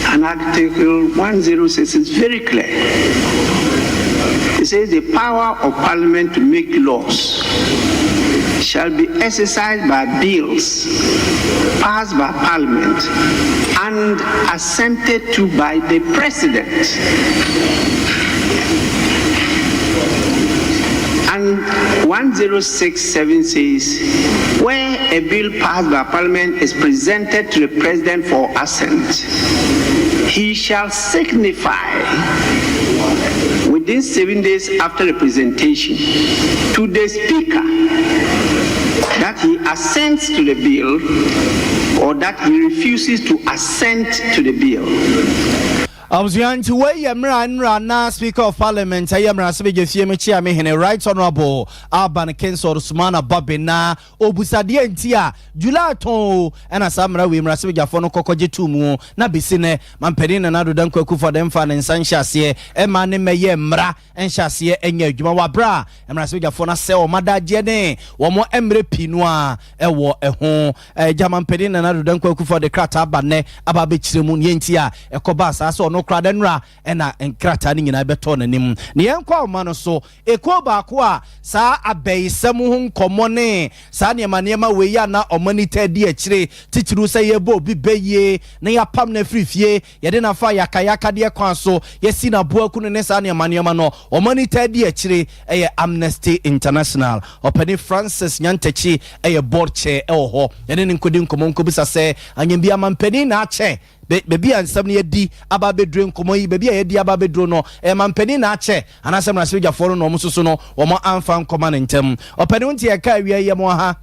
And Article 106 is very clear. It says the power of Parliament to make laws shall be exercised by bills passed by Parliament and assented to by the President. And 1067 says, where a bill passed by Parliament is presented to the President for assent, he shall signify within seven days after the presentation to the Speaker that he assents to the bill or that he refuses to assent to the bill. Abusua nti wei yɛ mmerɛ a nnora na Speaker of Parliament ɛyɛ mmarahyɛbadwafie mu kyeame hene Right Honourable Alban Kingsford Sumana Babe na ɔbusa deɛ nti a July tɔn o ɛna saa mmara wei mmarahyɛbadwafoɔ no kɔkɔ gye too mu na bɛsi nnɛ Mampanin Nana Addo Dankwa Akufo-Addo mfaa ne nsa nhyɛ aseɛ mmaa ne mmɛyɛɛ mmara nhyɛ aseɛ nyɛ adwuma wɔ aberɛ a mmarahyɛbadwafoɔ no asɛe wɔn adagyeɛ ne wɔn mmerɛ pii no ara wɔ ɛho. Agya Mampanin Nana Addo Dankwa Akufo de krataa ba nnɛ aba abɛkyerɛ mu nea nti a ɛkɔbaa saa sɛ ɔno koraa da nnora na nkrataa no nyinaa bɛtɔɔ n'anim. Na yɛnkɔ ahoma no so, ekuo baako a saa abɛyesɛm ho nkɔmmɔ ne saa nneɛma nneɛma wei a na wɔn ani taa di akyire, titiriw sɛ yɛrebɔ obi bɛ yie na yɛapam no afiri fie, Yɛde no afa yakayakadeɛ kwan so, yɛasi no aboɔ aku no ne saa nneɛma nneɛma no, wɔn ani taa di akyire yɛ Amnesty International. Ɔpanin Francis Nyantakyi yɛ board chair wɔ hɔ. Yɛne no nkɔdi nkɔmmɔ nkɔbisa sɛ, Anyambia mampanin na akyɛ baabi a nsɛm no yɛadi aba abɛduro nkɔmmɔ yi, baabi a yɛadi aba abɛduro no, ɛyɛ mampanin na akyɛ anaasɛ mmarahyɛbadwafoɔ no na wɔn nso so no wɔn amfa nkɔma no ntɛm. Ɔpanin wo nti yɛka awia yi yɛ mo aha.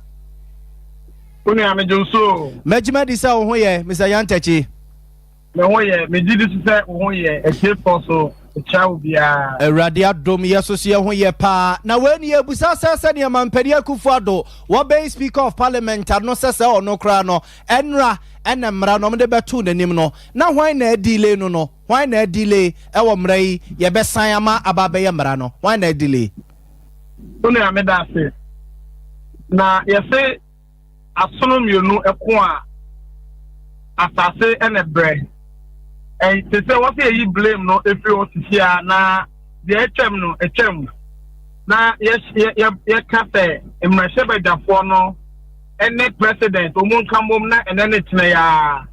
Wo nua megye wo so o. Mɛgye madi sɛ wo ho yɛ, Mister Nyantakyi. Me ho yɛ, megye di so sɛ wo ho yɛ, atiefoɔ so mekyia wo biara. Awurade adom yɛ so so yɛ ho yɛ paa. Na wei ni yɛbusa sɛ sɛdeɛ Mampanin Akufo Addo wɔbɛyi Speaker of Parliament ano sɛ sɛ ɔno koraa no ɛnra ɛna mmara no wɔde bɛtoo n'anim no na hwan na adelay no no hwan na adelay ɛwɔ mmara yi yɛbɛsan ama aba abɛyɛ mmara no hwan na adelay? Wo nua meda ase. Na yɛse asono mmienu ko a, asase na ɛbrɛ. Ɛnte sɛ wɔsɛ yɛyi blame no efiri hɔ sisi a na deɛ atwam no atwam. Na yɛka sɛ mmarahyɛbadwafoɔ no ne president wɔn nka mmom na ɛnɛ ne kyerɛ yaa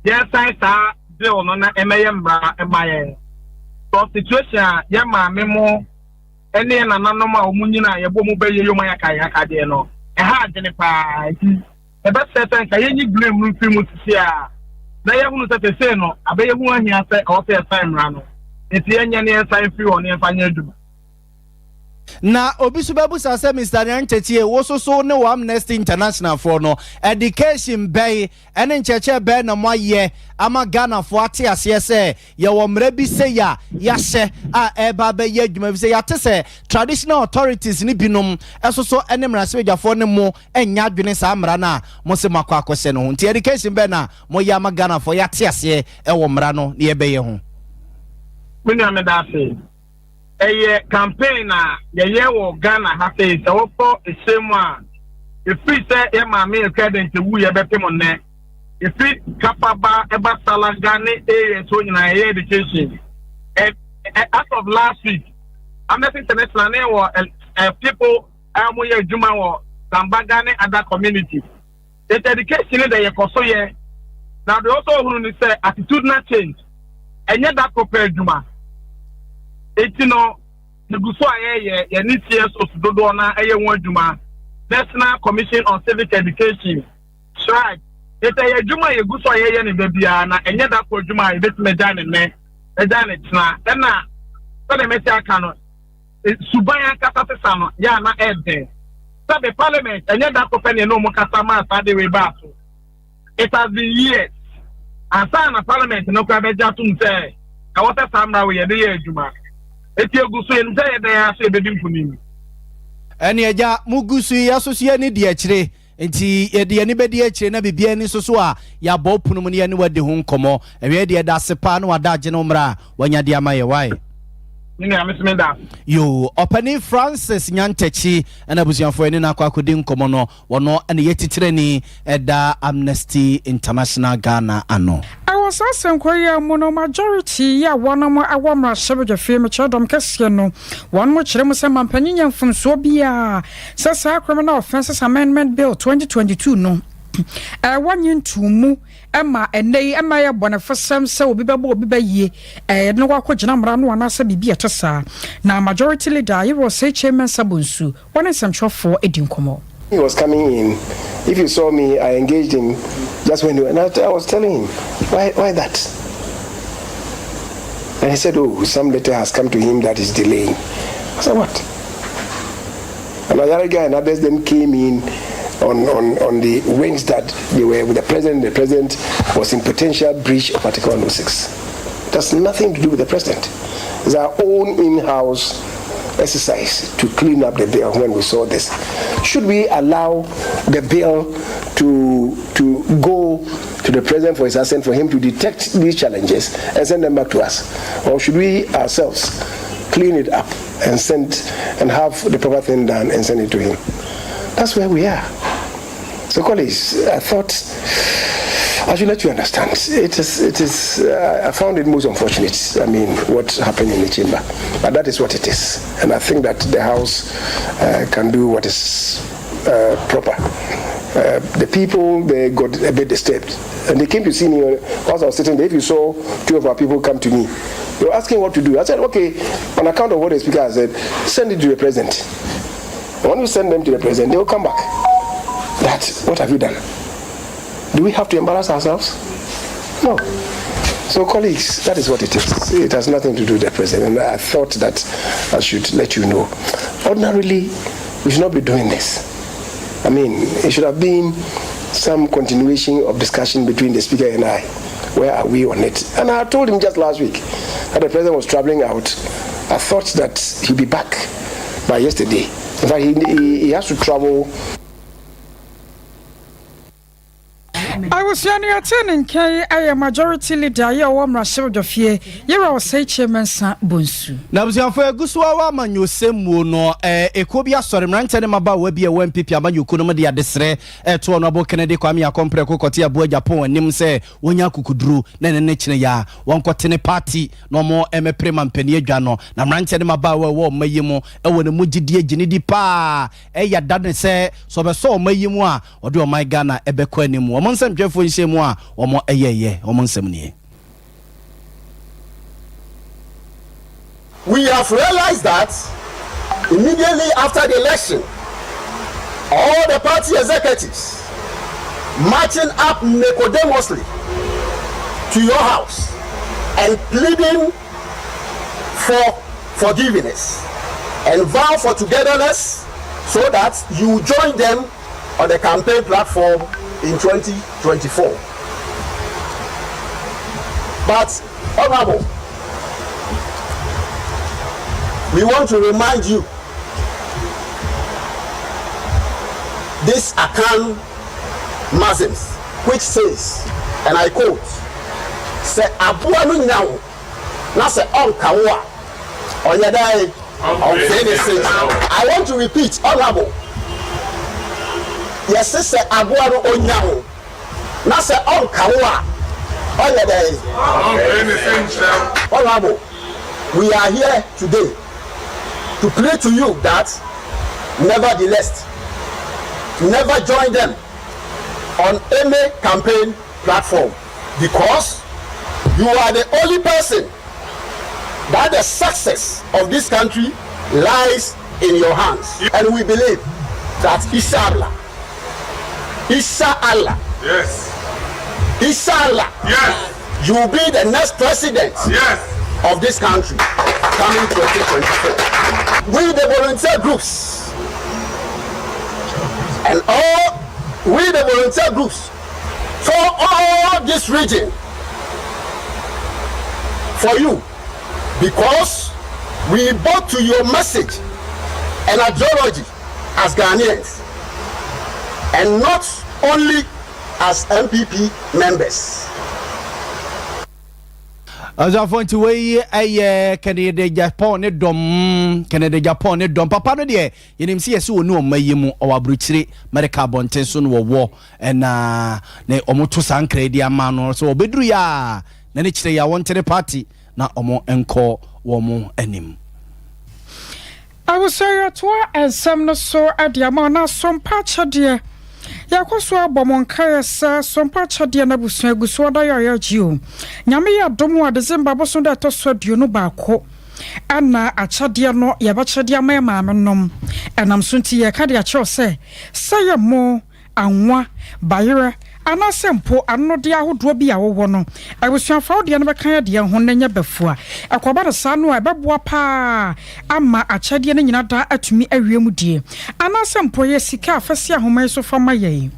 yɛsan saa. bill no na ɛmɛyɛ mmara mma yɛn. Because situation a yɛn maame mo ne yɛn nananom a wɔn nyina a yɛbɔ mu bɛyɛ yom ayakayaka deɛ no, ɛha adwene paa. Nti yɛbɛsrɛ sɛ nka yɛnyi blame no mfiri mu sisi a na yɛhunu sɛ sesei no abɛyɛ ho ahia sɛ ɛwɔ sɛ yɛsan mmara no. Nti yɛnyɛ ne yɛnsan mfiri hɔ na yɛmfa nyɛ adwuma. Na obi nso bɛbusa sɛ Mister Nyantakyi, wo nso so ne wo Amnesty International foɔ no, education bɛn ne nkyerɛkyerɛ bɛn na moayɛ ama Ghanafoɔ ate aseɛ sɛ yɛwɔ mmara bi sei a yɛahyɛ a ɛreba abɛyɛ adwuma efisɛ yɛate sɛ traditional authorities no binom nso so ne mmarahyɛbadwafoɔ ne mo nyɛ adwene saa mmara no a mose moakɔ akɔhyɛ no ho. Nti education bɛn na moyɛ ama Ghanafoɔ yɛate aseɛ wɔ mmara no ne yɛbɛyɛ ho? Me nua meda ase. Ɛyɛ campaign a yɛyɛ wɔ Ghana ha sei, sɛ wokɔ ɛhyɛn mu a, ɛfiri sɛ yɛ maame Akua Dente wuiɛ bɛpem nnɛ, ɛfiri Kafaba ɛba Salaga ne areas hɔ nyinaa yɛyɛ education. Ɛ, ɛ, as of last week, Amnesty International ne wɔ ɛ, people a wɔyɛ adwuma wɔ Zambaga ne other communities. Yɛt education no dɛ yɛkɔ so yɛ, na deɛ ɔsɛ ɔhunu ne sɛ attitudinal change ɛnyɛ da koro pɛ adwuma. Eti no yɛgu so a yɛyɛ, yɛne CSOs dodoɔ no ɛyɛ ho adwuma, National Commission on Civic Education, CHRAJ. Yɛt ɛyɛ adwuma a yɛgu so a yɛyɛ ne da biara, na ɛnyɛ da koro adwuma a yɛbɛtumi agyae ne nnɛ, agyae ne kyena. Ɛna sɛdeɛ mɛsi aka no, suban ankasa sesa no yɛ a na ɛden. Sɛbe parliament ɛnyɛ da koro pɛ na ɛne wɔn kasa maa saa de wei baa so. It has been years ansa na parliament no koraa bɛgye atom sɛ ɛwɔ sɛ saa mmara wei yɛde yɛ adwuma. Eti egu so yɛnim sɛ yɛdɛn ara so yɛbɛdi nkunim. Ɛne agya mo gu so yi yɛsoso yɛn ani di akyire. Enti yɛde yɛn ani bɛdi akyire na biribiara ani nso so a, yɛabɔ wo pono mu na yɛne wo adi ho nkɔmmɔ. Awiei deɛ, yɛda ase paa ne w'adagye ne wo mmara a woanya de ama yɛn. Wai? Me nua, me nso meda ase. Yoo, Ɔpanin Francis Nyantakyi ɛna abusuafoɔ yɛne no akɔ akɔdi nkɔmmɔ no, ɔno ɛna yɛ titirani ɛda Amnesty International Ghana ano. Ɛwɔ saa asɛnkwa yi ara mu no, majority yi a wɔnom wɔ mmarahyɛbadwafie, mekyerɛ dɔm kɛseɛ no, wɔnom kyerɛ mu sɛ mampanyin nyɛ mfomsoɔ biara sɛ saa Criminal Offences Amendment Bill 2022 no wɔnye ntoo mu ma ɛnnɛ yi ɛma ɛyɛ bɔnefosɛm sɛ obi bɛbɔ obi bɛyie yɛde no akɔgyina mmara no anaasɛ biribi a ɛte saa. Na Majority Leader Ayerɔ Osei Mensah Bonsu wɔne nsɛmtwerɛfoɔ di nkɔmmɔ. He was coming in, if you saw me, I engaged him just when he, and I, I was telling him, why, why that? And he said, oh, some letter has come to him that is delaying. I said, what? And Ayariga and others then came in on, on, on the wings that they were with the president. The president was in potential breach of Article 106. It has nothing to do with the president. It's our own in-house exercise to clean up the bill when we saw this. Should we allow the bill to, to go to the president for his assent for him to detect these challenges and send them back to us? Or should we ourselves clean it up and send and have the proper thing done and send it to him? That's where we are. So, colleagues, I thought I should let you understand. It is, it is. I found it most unfortunate. I mean, what happened in the chamber, but that is what it is, and I think that the House can do what is proper. The people, they got a bit disturbed, and they came to see me whilst I was sitting there. If you saw two of our people come to me, they were asking what to do. I said, okay, on account of what the speaker has said, send it to the president. When you send them to the president, they will come back. That, what have you done? Do we have to embarrass ourselves? No. So, colleagues, that is what it is. It has nothing to do with the president. And I thought that I should let you know. Ordinarily, we should not be doing this. I mean, it should have been some continuation of discussion between the speaker and I. Where are we on it? And I told him just last week that the president was traveling out. I thought that he'd be back by yesterday. In fact, he has to travel. Abusua no yɛtee ne nka yi yɛ Majority Leader yi a ɔwɔ mmarahyɛbadwafie, Yewura Osei Kyei Mensah Bonsu. Na abusuafo egu so ara wɔ amanyɔsɛm mu no, ekuo bi asɔre, mmeranteɛ ne mmabaawa bi a ɛwɔ NPP amanyɔkuo no mu de adesrɛ reto Honourable Kennedy Kwame Akompreko Kɔte Aboa Agyapong anim sɛ wɔnya akukuduro na ɛne ne kyene yɛ a wɔnkɔte ne party na wɔn mmɛpere mampanin adwa no. Na mmeranteɛ ne mmabaawa a ɛwɔ ɔma yi mu wɔ ne mu gyidie gye ne di paa ɛyɛ da ne sɛ sɛ ɔbɛsɔ ɔma yi mu a ɔde ɔman Ghana bɛkɔ anim. Wɔn nsɛmtwerɛfoɔ nhyiamu a wɔn yɛeɛ, wɔn nsɛm nie. We have realized that immediately after the election, all the party executives marching up Nicodemously to your house and pleading for forgiveness and vow for togetherness so that you join them on the campaign platform in 2024. But, Honorable, we want to remind you this Akan maxims which says, and I quote, Sɛ aboa no nya wo na sɛ ɔnka wo a, ɔnyɛ dɛn? Ɔmfee ne se. I want to repeat, Honourable, yɛse sɛ aboa no ɔnya wo na sɛ ɔnka wo a, ɔnyɛ dɛn? Ɔmfee ne se nkyerɛ wo. Honourable, we are here today to plead to you that nevertheless, never join them on any campaign platform because you are the only person that the success of this country lies in your hands. And we believe that Inshallah, Inshallah, yes, Inshallah, yes, you will be the next president yes, of this country coming 2024. We, the volunteer groups, and all we, the volunteer groups, for all this region, for you, because we bought to your message and ideology as Ghanaians, and not only as NPP members. Abusuafo nti wei ɛyɛ Kennedy Agyapong ne dɔm Kennedy Agyapong ne dɔm papa no deɛ yɛnim sɛ yɛsɛ wɔne ɔma yi mu ɔwɔ aburokyire Amerika abɔnten so no wɔwɔ ɛna ne ɔmo to saa nkra di ama no so ɔbɛduru yɛ a na ne kyerɛ yɛ a wɔntere party na ɔmo nkɔ wɔn anim. Abusua yɛtoa nsɛm no so de ama wo na Sompa akyɛdeɛ yɛakɔ so abɔ mo nkaeɛ sɛ Sompa akyɛdeɛ no abusua gu so ɔda yɛ ɔyɛ gye o Nyame yɛ adom a December bosom da ɛtɔ so 21 ɛna akyɛdeɛ no yɛbɛkyɛ de ama yɛ maame nom ɛnam so nti yɛka de akyerɛw sɛ sɛ yɛ mo anwa, bayerɛ, anaasɛ mpo anonneɛ ahodoɔ bi a wowɔ no. Abusua, fa wo deɛ no bɛka yɛn deɛ ho na nyɛ bafua. Ɛkɔba no saa no a, ɛbɛboa pa ara ama akyɛdeɛ no nyina daa atumi awie mu die. Anaasɛ mpo yɛ sika a fa si ahoma yi so fa ma yɛn.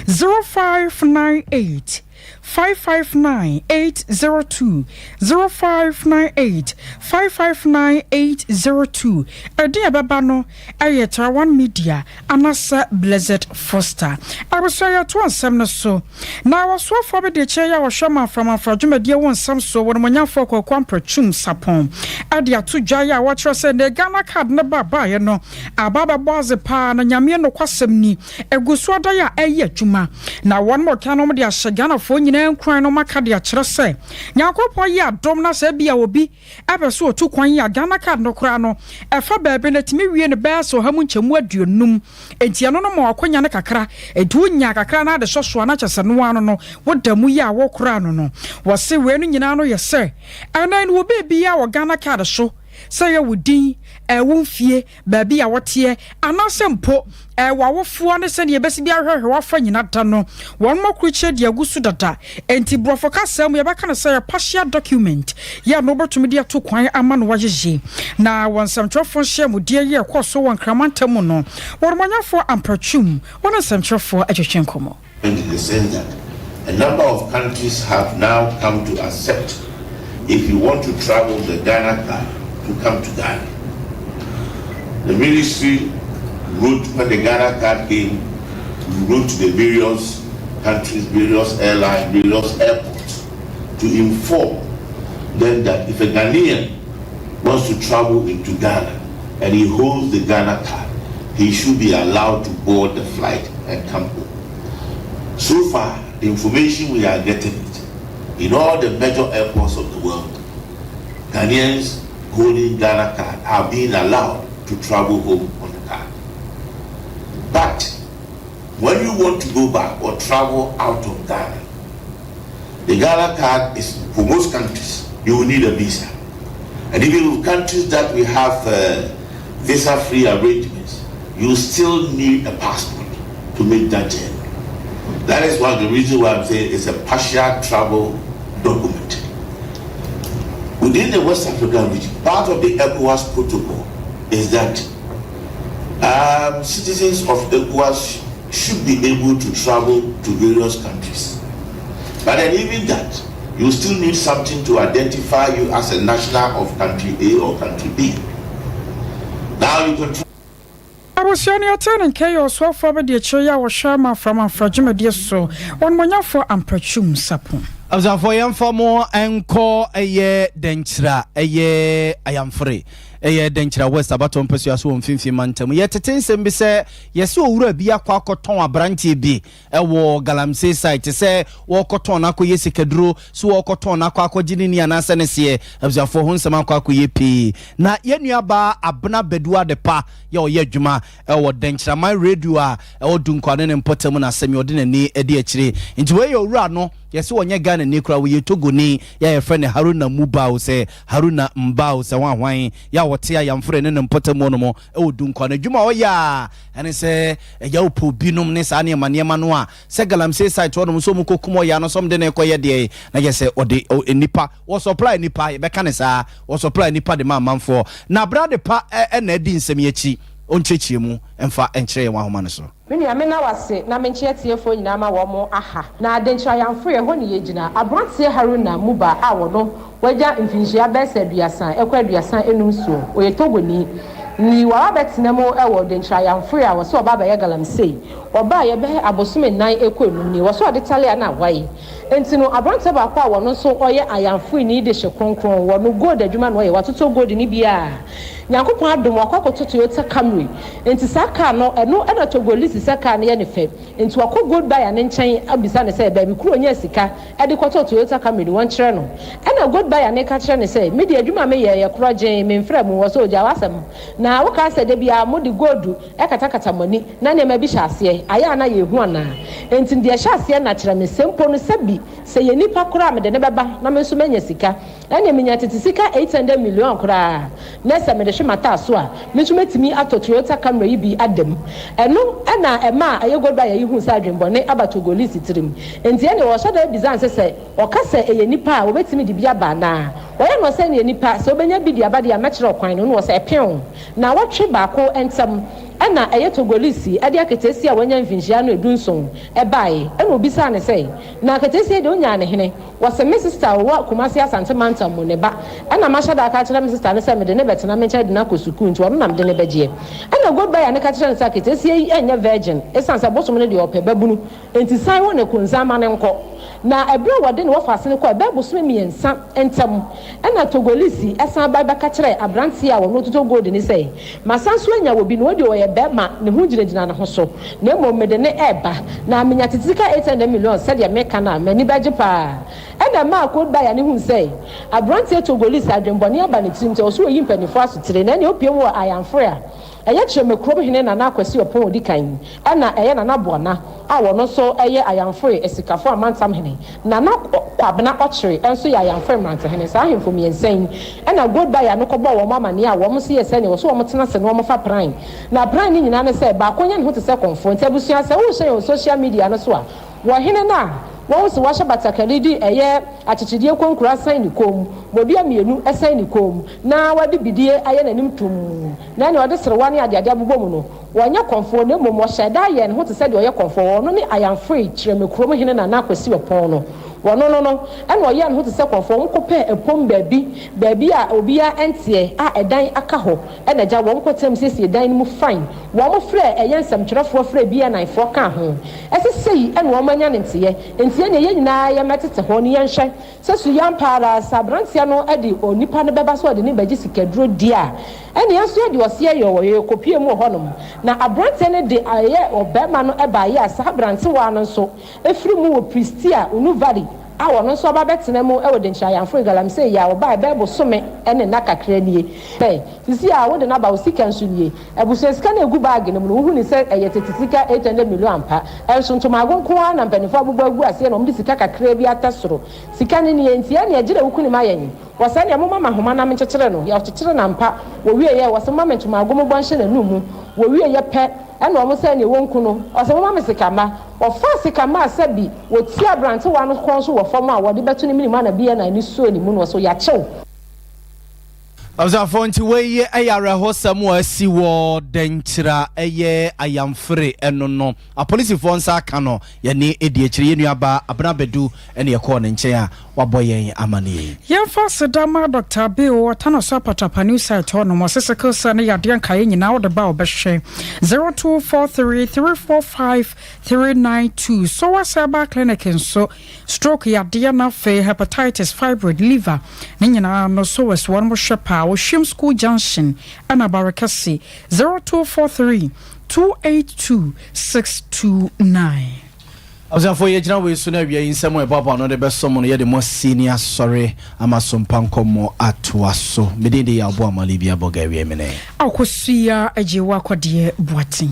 0598 559 802 0598 559 802 Ɛdin a ɛbɛba no yɛ Tarawan Media anasɛ Blessed Foster. Abusua yɛtoa nsɛm no so. Na wɔsoafoɔ abadiakyire yi a wɔhwɛ ma aframafra dwumadie wɔ nsɛm soɔ wɔ Onimuonyamfoɔ Kwaku Ampratwum Sarpong de ato dwa yi a wɔkyerɛ sɛ ne Ghana card no ba baeɛ no aba abɛbɔ adze paa na Nyame nokwasɛm ni ɛgu so ada yi a ɛyɛ adwuma na wɔn wɔka no wɔde ahyɛ Ghanafoɔ nyinaa nkuran na wɔaka de akyerɛ sɛ Nyankopɔn yɛ adom na sɛ ebia obi Ɛpɛ sɛ ɔtu kwan yi a, Ghana card no koraa no, ɛfa baabi no, ɛtumi wie no bɛyɛ sɛ 50%. Enti ɛno no ma wo akwanya no kakra. Enti wonya kakra na ade sɔ so a, na kyerɛ sɛ no ara no no, woda mu yi a wokora ano no. Wɔse wei no nyinaa no yɛ sɛ, ɛnnɛ no wɔ baabiara wɔ Ghana card so, sɛ ɛyɛ wo din, ɛɛ wo mfie, baabi a woteɛ, anaasɛ mpo ɛɛ w'awofoɔ ne sɛdeɛ ɛbɛsi bi ahwɛhwɛ w'afa nyina da no, wɔn akrukyire de agu so dada. Enti borɔfo kasa mu yɛbɛka no sɛ ɛyɛ partial document yɛ no wobɛtumi de ato kwan ama no ayɛ yie. Na wɔ nsɛmtwerɛfoɔ nhyiamudeɛ yi a ɛkɔɔ so wɔ Nkran mantam mu no, wɔnomɔnyafoɔ Ampratwum wɔne nsɛmtwerɛfoɔ twetwe nkɔmmɔ. In the sense that a number of countries have now come to accept if you want to travel the Ghana card to come to Ghana. The ministry wrote, when the Ghana card came, we wrote to the various countries, various airlines, various airports to inform them that if a Ghanaian wants to travel into Ghana and he holds the Ghana card, he should be allowed to board the flight and come home. So far, the information we are getting it, in all the major airports of the world, Ghanaians holding Ghana card are being allowed to travel home on the card. But when you want to go back or travel out of Ghana, the Ghana card is, for most countries, you will need a visa. And even with countries that we have uh, visa-free arrangements, you still need a passport to make that journey. That is one of the reasons why I'm saying it's a partial travel document. Within the West African region, part of the ECOWAS protocol is that um, citizens of ECOWAS should be able to travel to various countries. But then even that, you still need something to identify you as a national of country A or country B. Now you can Abusua no yɛtee ne nka yɛ ɔsoafoɔ abadiakyire yi a ɔhwɛ amafra-amafra dwumadie so, Ɔnumɔnyafo Ampratwum Sarpong. Abusuafoɔ yɛmfa mo nkɔ ɛyɛ Dɛnkyira ɛyɛ Ayamfore ɛyɛ Dɛnkyira West abatoɔ mpasua so wɔ Mfimfini mantam. Yɛtete nsɛm bi sɛ yɛse owura bi akɔ akɔtɔn aberanteɛ bi ɛwɔ galamsey site sɛ wɔrekɔtɔn no akɔyɛ sikaduro so wɔrekɔtɔn no akɔ akɔgye ne ni anaasɛ ne seɛ. Abusuafoɔ ho nsɛm akɔ akɔyɛ pii na yɛn nuabaa Abena Badu Adepa yɛ ɔyɛ adwuma ɛwɔ Dɛnkyiraman radio a ɛwɔ Dunkwa ne ne mpɔtam na asɛm ɔde n'ani adi akyire. Nti wei yɛ owura no yɛsɛ wɔnyɛ Ghana ni koraa, wɔyɛ Togoni yɛ a yɛfrɛ no Haruna Mubao sɛ Haruna Mbao sɛ hwan hwan yɛ a wɔte Ayamfore ne ne mpɔtam hɔ nom ɛwɔ Dunkwa no. Adwuma a ɔyɛ a ɛne sɛ ɛyɛ wopɔ binom ne saa nneɛma nneɛma no a sɛ galamsey site hɔ nom sɛ ɔmu kɔkum ɔyɛ no sɛ ɔmde ne kɔyɛ deɛ na yɛ sɛ ɔde nipa wɔ supply nipa, yɛbɛka ne saa, wɔ supply nipa de ma amanfoɔ. Na abrade pa ɛna adi nsɛm yi akyi, ɔnkyerɛkyerɛ mu mfa nkyerɛ yɛn wɔ ahoma no so. Me nua, menna wo ase na menkyea atiefoɔ nyinaa ma wɔn aha. Na Denkyira-Yamfo ɛhɔ ne yɛgyina. Abranteɛ Haruna Muba a wɔno wagya mfinhyia bɛyɛ sɛ aduasa ɛkɔ aduasa enum soɔ, ɔyɛ Togoni ni, waba bɛtena mu ɛwɔ Denkyira-Yamfo a wɔsɛ ɔba abɛyɛ galamsey. Ɔbaa yɛbɛyɛ abosome nnan ɛkɔ enum ni, wɔsɛ ɔde tale a na awae. Enti no abranteɛ baako a wɔno nso ɔyɛ Ayamfo ni de hye kronkron, wɔno gold adwuma na ɔyɛ, watotɔ gold ni bi a Nyankopɔn adom wakɔ akɔtɔ Toyota Camry. Nti saa car no, ɛno ɛna Togolese sɛ car no yɛ ne fɛ, nti wakɔ gold buyer ne nkyɛn abisa ne sɛ baabi koro ɔnya sika ɛde kɔtɔ Toyota Camry no wɔnkyerɛ no. Ɛna gold buyer ne ka kyerɛ ne sɛ, me de adwuma meyɛ yɛ korɔgyen, memfrɛ mu. Wɔ sɛ ogya w'asɛm na woka sɛ da biara mode gold ɛkatakata mo ani na nneɛma bi hyɛ aseɛ ayɛ ana yɛhu anaa? Nti deɛ ɛhyɛ aseɛ na kyerɛ me sɛ mpo no sɛbi sɛ yɛ nipa koraa mede ne bɛba na me nso manya sika. Ɛnna menya tete sika 800 million koraa na sɛ mede hwɛ m'ataa so a, me nso mɛtumi atɔ Toyota Camry yi bi ada mu. Ɛno ɛna ɛma a ɛyɛ gold buyer yi hu sɛ adwenbɔne aba Togolese tirim. Nti ɛne wɔhyɛ da bisa nsɛ sɛ ɔka sɛ ɛyɛ nipa a wɔbɛtumi de bi aba anaa wɔyɛ no sɛ neɛ nipa sɛ wobɛnya bi de aba deɛ a mɛkyerɛ ɔkwan no no wɔ sɛ ɛpew na wɔtwe baako ntam. Ɛna ɛyɛ Togolese ɛde aketeesia a wɔanya mfinhyia no 17 ɛbaeɛ. Ɛna obisaa ne sɛ, na aketeesia deɛ onyaa ne hene? Wɔsɛ me sister a ɔwɔ Kumasi Asante mantam mu ne ba, ɛna mahyɛ da aka kyerɛ me sister no sɛ mede ne bɛtena me nkyɛn de no akɔ sukuu, nti ɔno na mede ne bɛgyeɛ. Ɛna gold buyer ne ka kyerɛ no sɛ aketeesia yi ɛnyɛ virgin, ɛsiane sɛ bosom no deɛ ɔpɛ babunu, nti san wɔ ne konsa ma ne nkɔ. Na ɛberɛ a wɔde ne wɔfa ase no kɔ ɛbɛɛ bosome 3 ntam, ɛna Togolese ɛsan ba bɛka kyerɛ aberanteɛ a wɔno totɔ gold ne sɛ, masan so anya wɔ bi na wɔde ɔyɛ bɛrima, ne ho gyinagyina ne ho so, na mmom mede ne ɛɛba na menya tete sika 800 million sɛdeɛ meka no a m'ani bɛgye paa. Ɛna mmaa gold buyer ne hu sɛ aberanteɛ Togolese adwenbɔne aba ne tirim sɛ ɔso oyi mpanimfoɔ asotire na ɛnea opie mu wɔ Ayamfore a ɛyɛ Kyerɛmɛ kurom hene Nana Akwasi Ɔpɔn odi kan, ɛna ɛyɛ Nana Boana a wɔno nso ɛyɛ Ayamfore asikafo amantam hene, Nana Kwabena Ɔkyere nso yɛ Ayamfore mmerantehene. Saa ahemfo 3 yi ɛna gold buyer no kɔbɔɔ wɔn amanneɛ a wɔn nso yɛ sɛnea wɔso wɔn tena ase na wɔn fa pran na pran ne nyinaa ne sɛ baako nyɛ ne ho te sɛ kɔnfoɔ. Nti abusua, sɛ wohyɛ yɛn social media no so a, wɔhene no a wɔn nso wɔahyɛ batakari de ɛyɛ akyekyedeɛ konkura sɛn ne kɔn mu, wɔdua 2 sɛn ne kɔn mu, na wɔde bidie ayɛ n'anim tum na ɛna ɔde serewa ne adeade abobɔ mu no, wɔnyɛ kɔnfoɔ, na mmom wɔhyɛ da yɛ ne ho te sɛ deɛ ɔyɛ kɔnfoɔ. Wɔn ne Ayamfore Kyerɛmɛ kurom hene Nana Akwasi Ɔpɔn no, wɔno no ɛna ɔyɛ ne ho te sɛ kɔnfoɔ. Wɔn kɔpɛ ɛpɔm baabi a obiara nteɛ a ɛdan aka hɔ, ɛna gya wɔn kɔtɛm siesie dan no mu fine. Wɔn frɛ ɛyɛ nsɛmtwerɛfoɔ frɛ bi ɛnanfoɔ ka ho ɛsɛ sɛyi, ɛna wɔn anya ne nteɛ. Nteɛ ne yɛn nyinaa yɛ mɛtete hɔ ne yɛnhwɛ sɛ so yɛn paara sɛ aberanteɛ no de onipa no bɛba so ɔde ne bɛgye sikaduro di a, ɛne yɛn nso yɛde ɔseɛ yɛ wɔ yɛ kɔpie mu wɔ hɔnom. Na aberanteɛ no de ɛyɛ ɔbɛrima no ɛbaayɛ a saa aberantewa no nso efiri mu wɔ Prestea Unuvari a wɔno nso aba bɛtena mu ɛwɔ Denkyira Ayamfo galamsey yɛ a ɔbaa ɛbɛɛ bosome ɛne nna kakra nie sɛ sisi a wode n'aba wo sika nso nie. Abusua, sika no egu baagi no mu no, wohu ne sɛ ɛyɛ tete sika 800 million ampa, ɛnso ntomago nko ara na mpanimfoɔ abobɔ agu aseɛ na wɔde sika kakra bi atɛ soro. Sika no nie, nti ɛne ɛgye dɛ woku ne ma yɛn. Wɔse ɛneɛ momma me ahoma na menkyekyere no. Yɛkyekyere no ampa. Wɔwieɛ, wɔse momma me ntomago mobɔ nhyɛ n'anum mu. Wɔwieɛ pɛ, ɛna wɔn sɛ ɛneɛ wɔnku no. Ɔse momma me sekamma. Wɔfaa sekamma a sɛbi wɔtia aberantewa no kɔn so wɔ fam a wɔde bɛto ne mene mu ana bi ɛna ani suo ne mu no, ɔse yɛakye wo. Abusuafoɔ nti wei yɛ awerɛhosɛm a asi wɔ Dɛnkyira ɛyɛ Ayamfere ɛno no apolisifoɔ nsa aka no yɛne ɛdi akyire yɛn nua baa Abena Badu ɛne yɛkɔɔ ne nkyɛn a wabɔ yɛn amaneɛ yi. Yɛmfa aseda mma Dɔkta Bill Ɔtanoso Apatrapa New Site hɔ nom, ɔse sickle cell ne yadeɛ nkaeɛ nyinaa wode ba a ɔbɛhwɛ. 0243 345 392 Sowas Herbal Clinic nso stroke yadeɛ na afei hepatitis, fibroid, liver ne nyinaa no Sowas wɔnom hwɛ paa. Ohwim School Junction ɛna Barekɛse 0243 282 629. Abusuafoɔ yɛgyina wei so na awia yi nsɛm a ɛboaboa ano de bɛsɔ mo no yɛde mo asi ne asɔre ama so mpa nkɔmmɔ atoa so. Me din de Yaw Boamah Libia Boga awia mene. Akosua Agyewa Kɔdeɛ Boateng.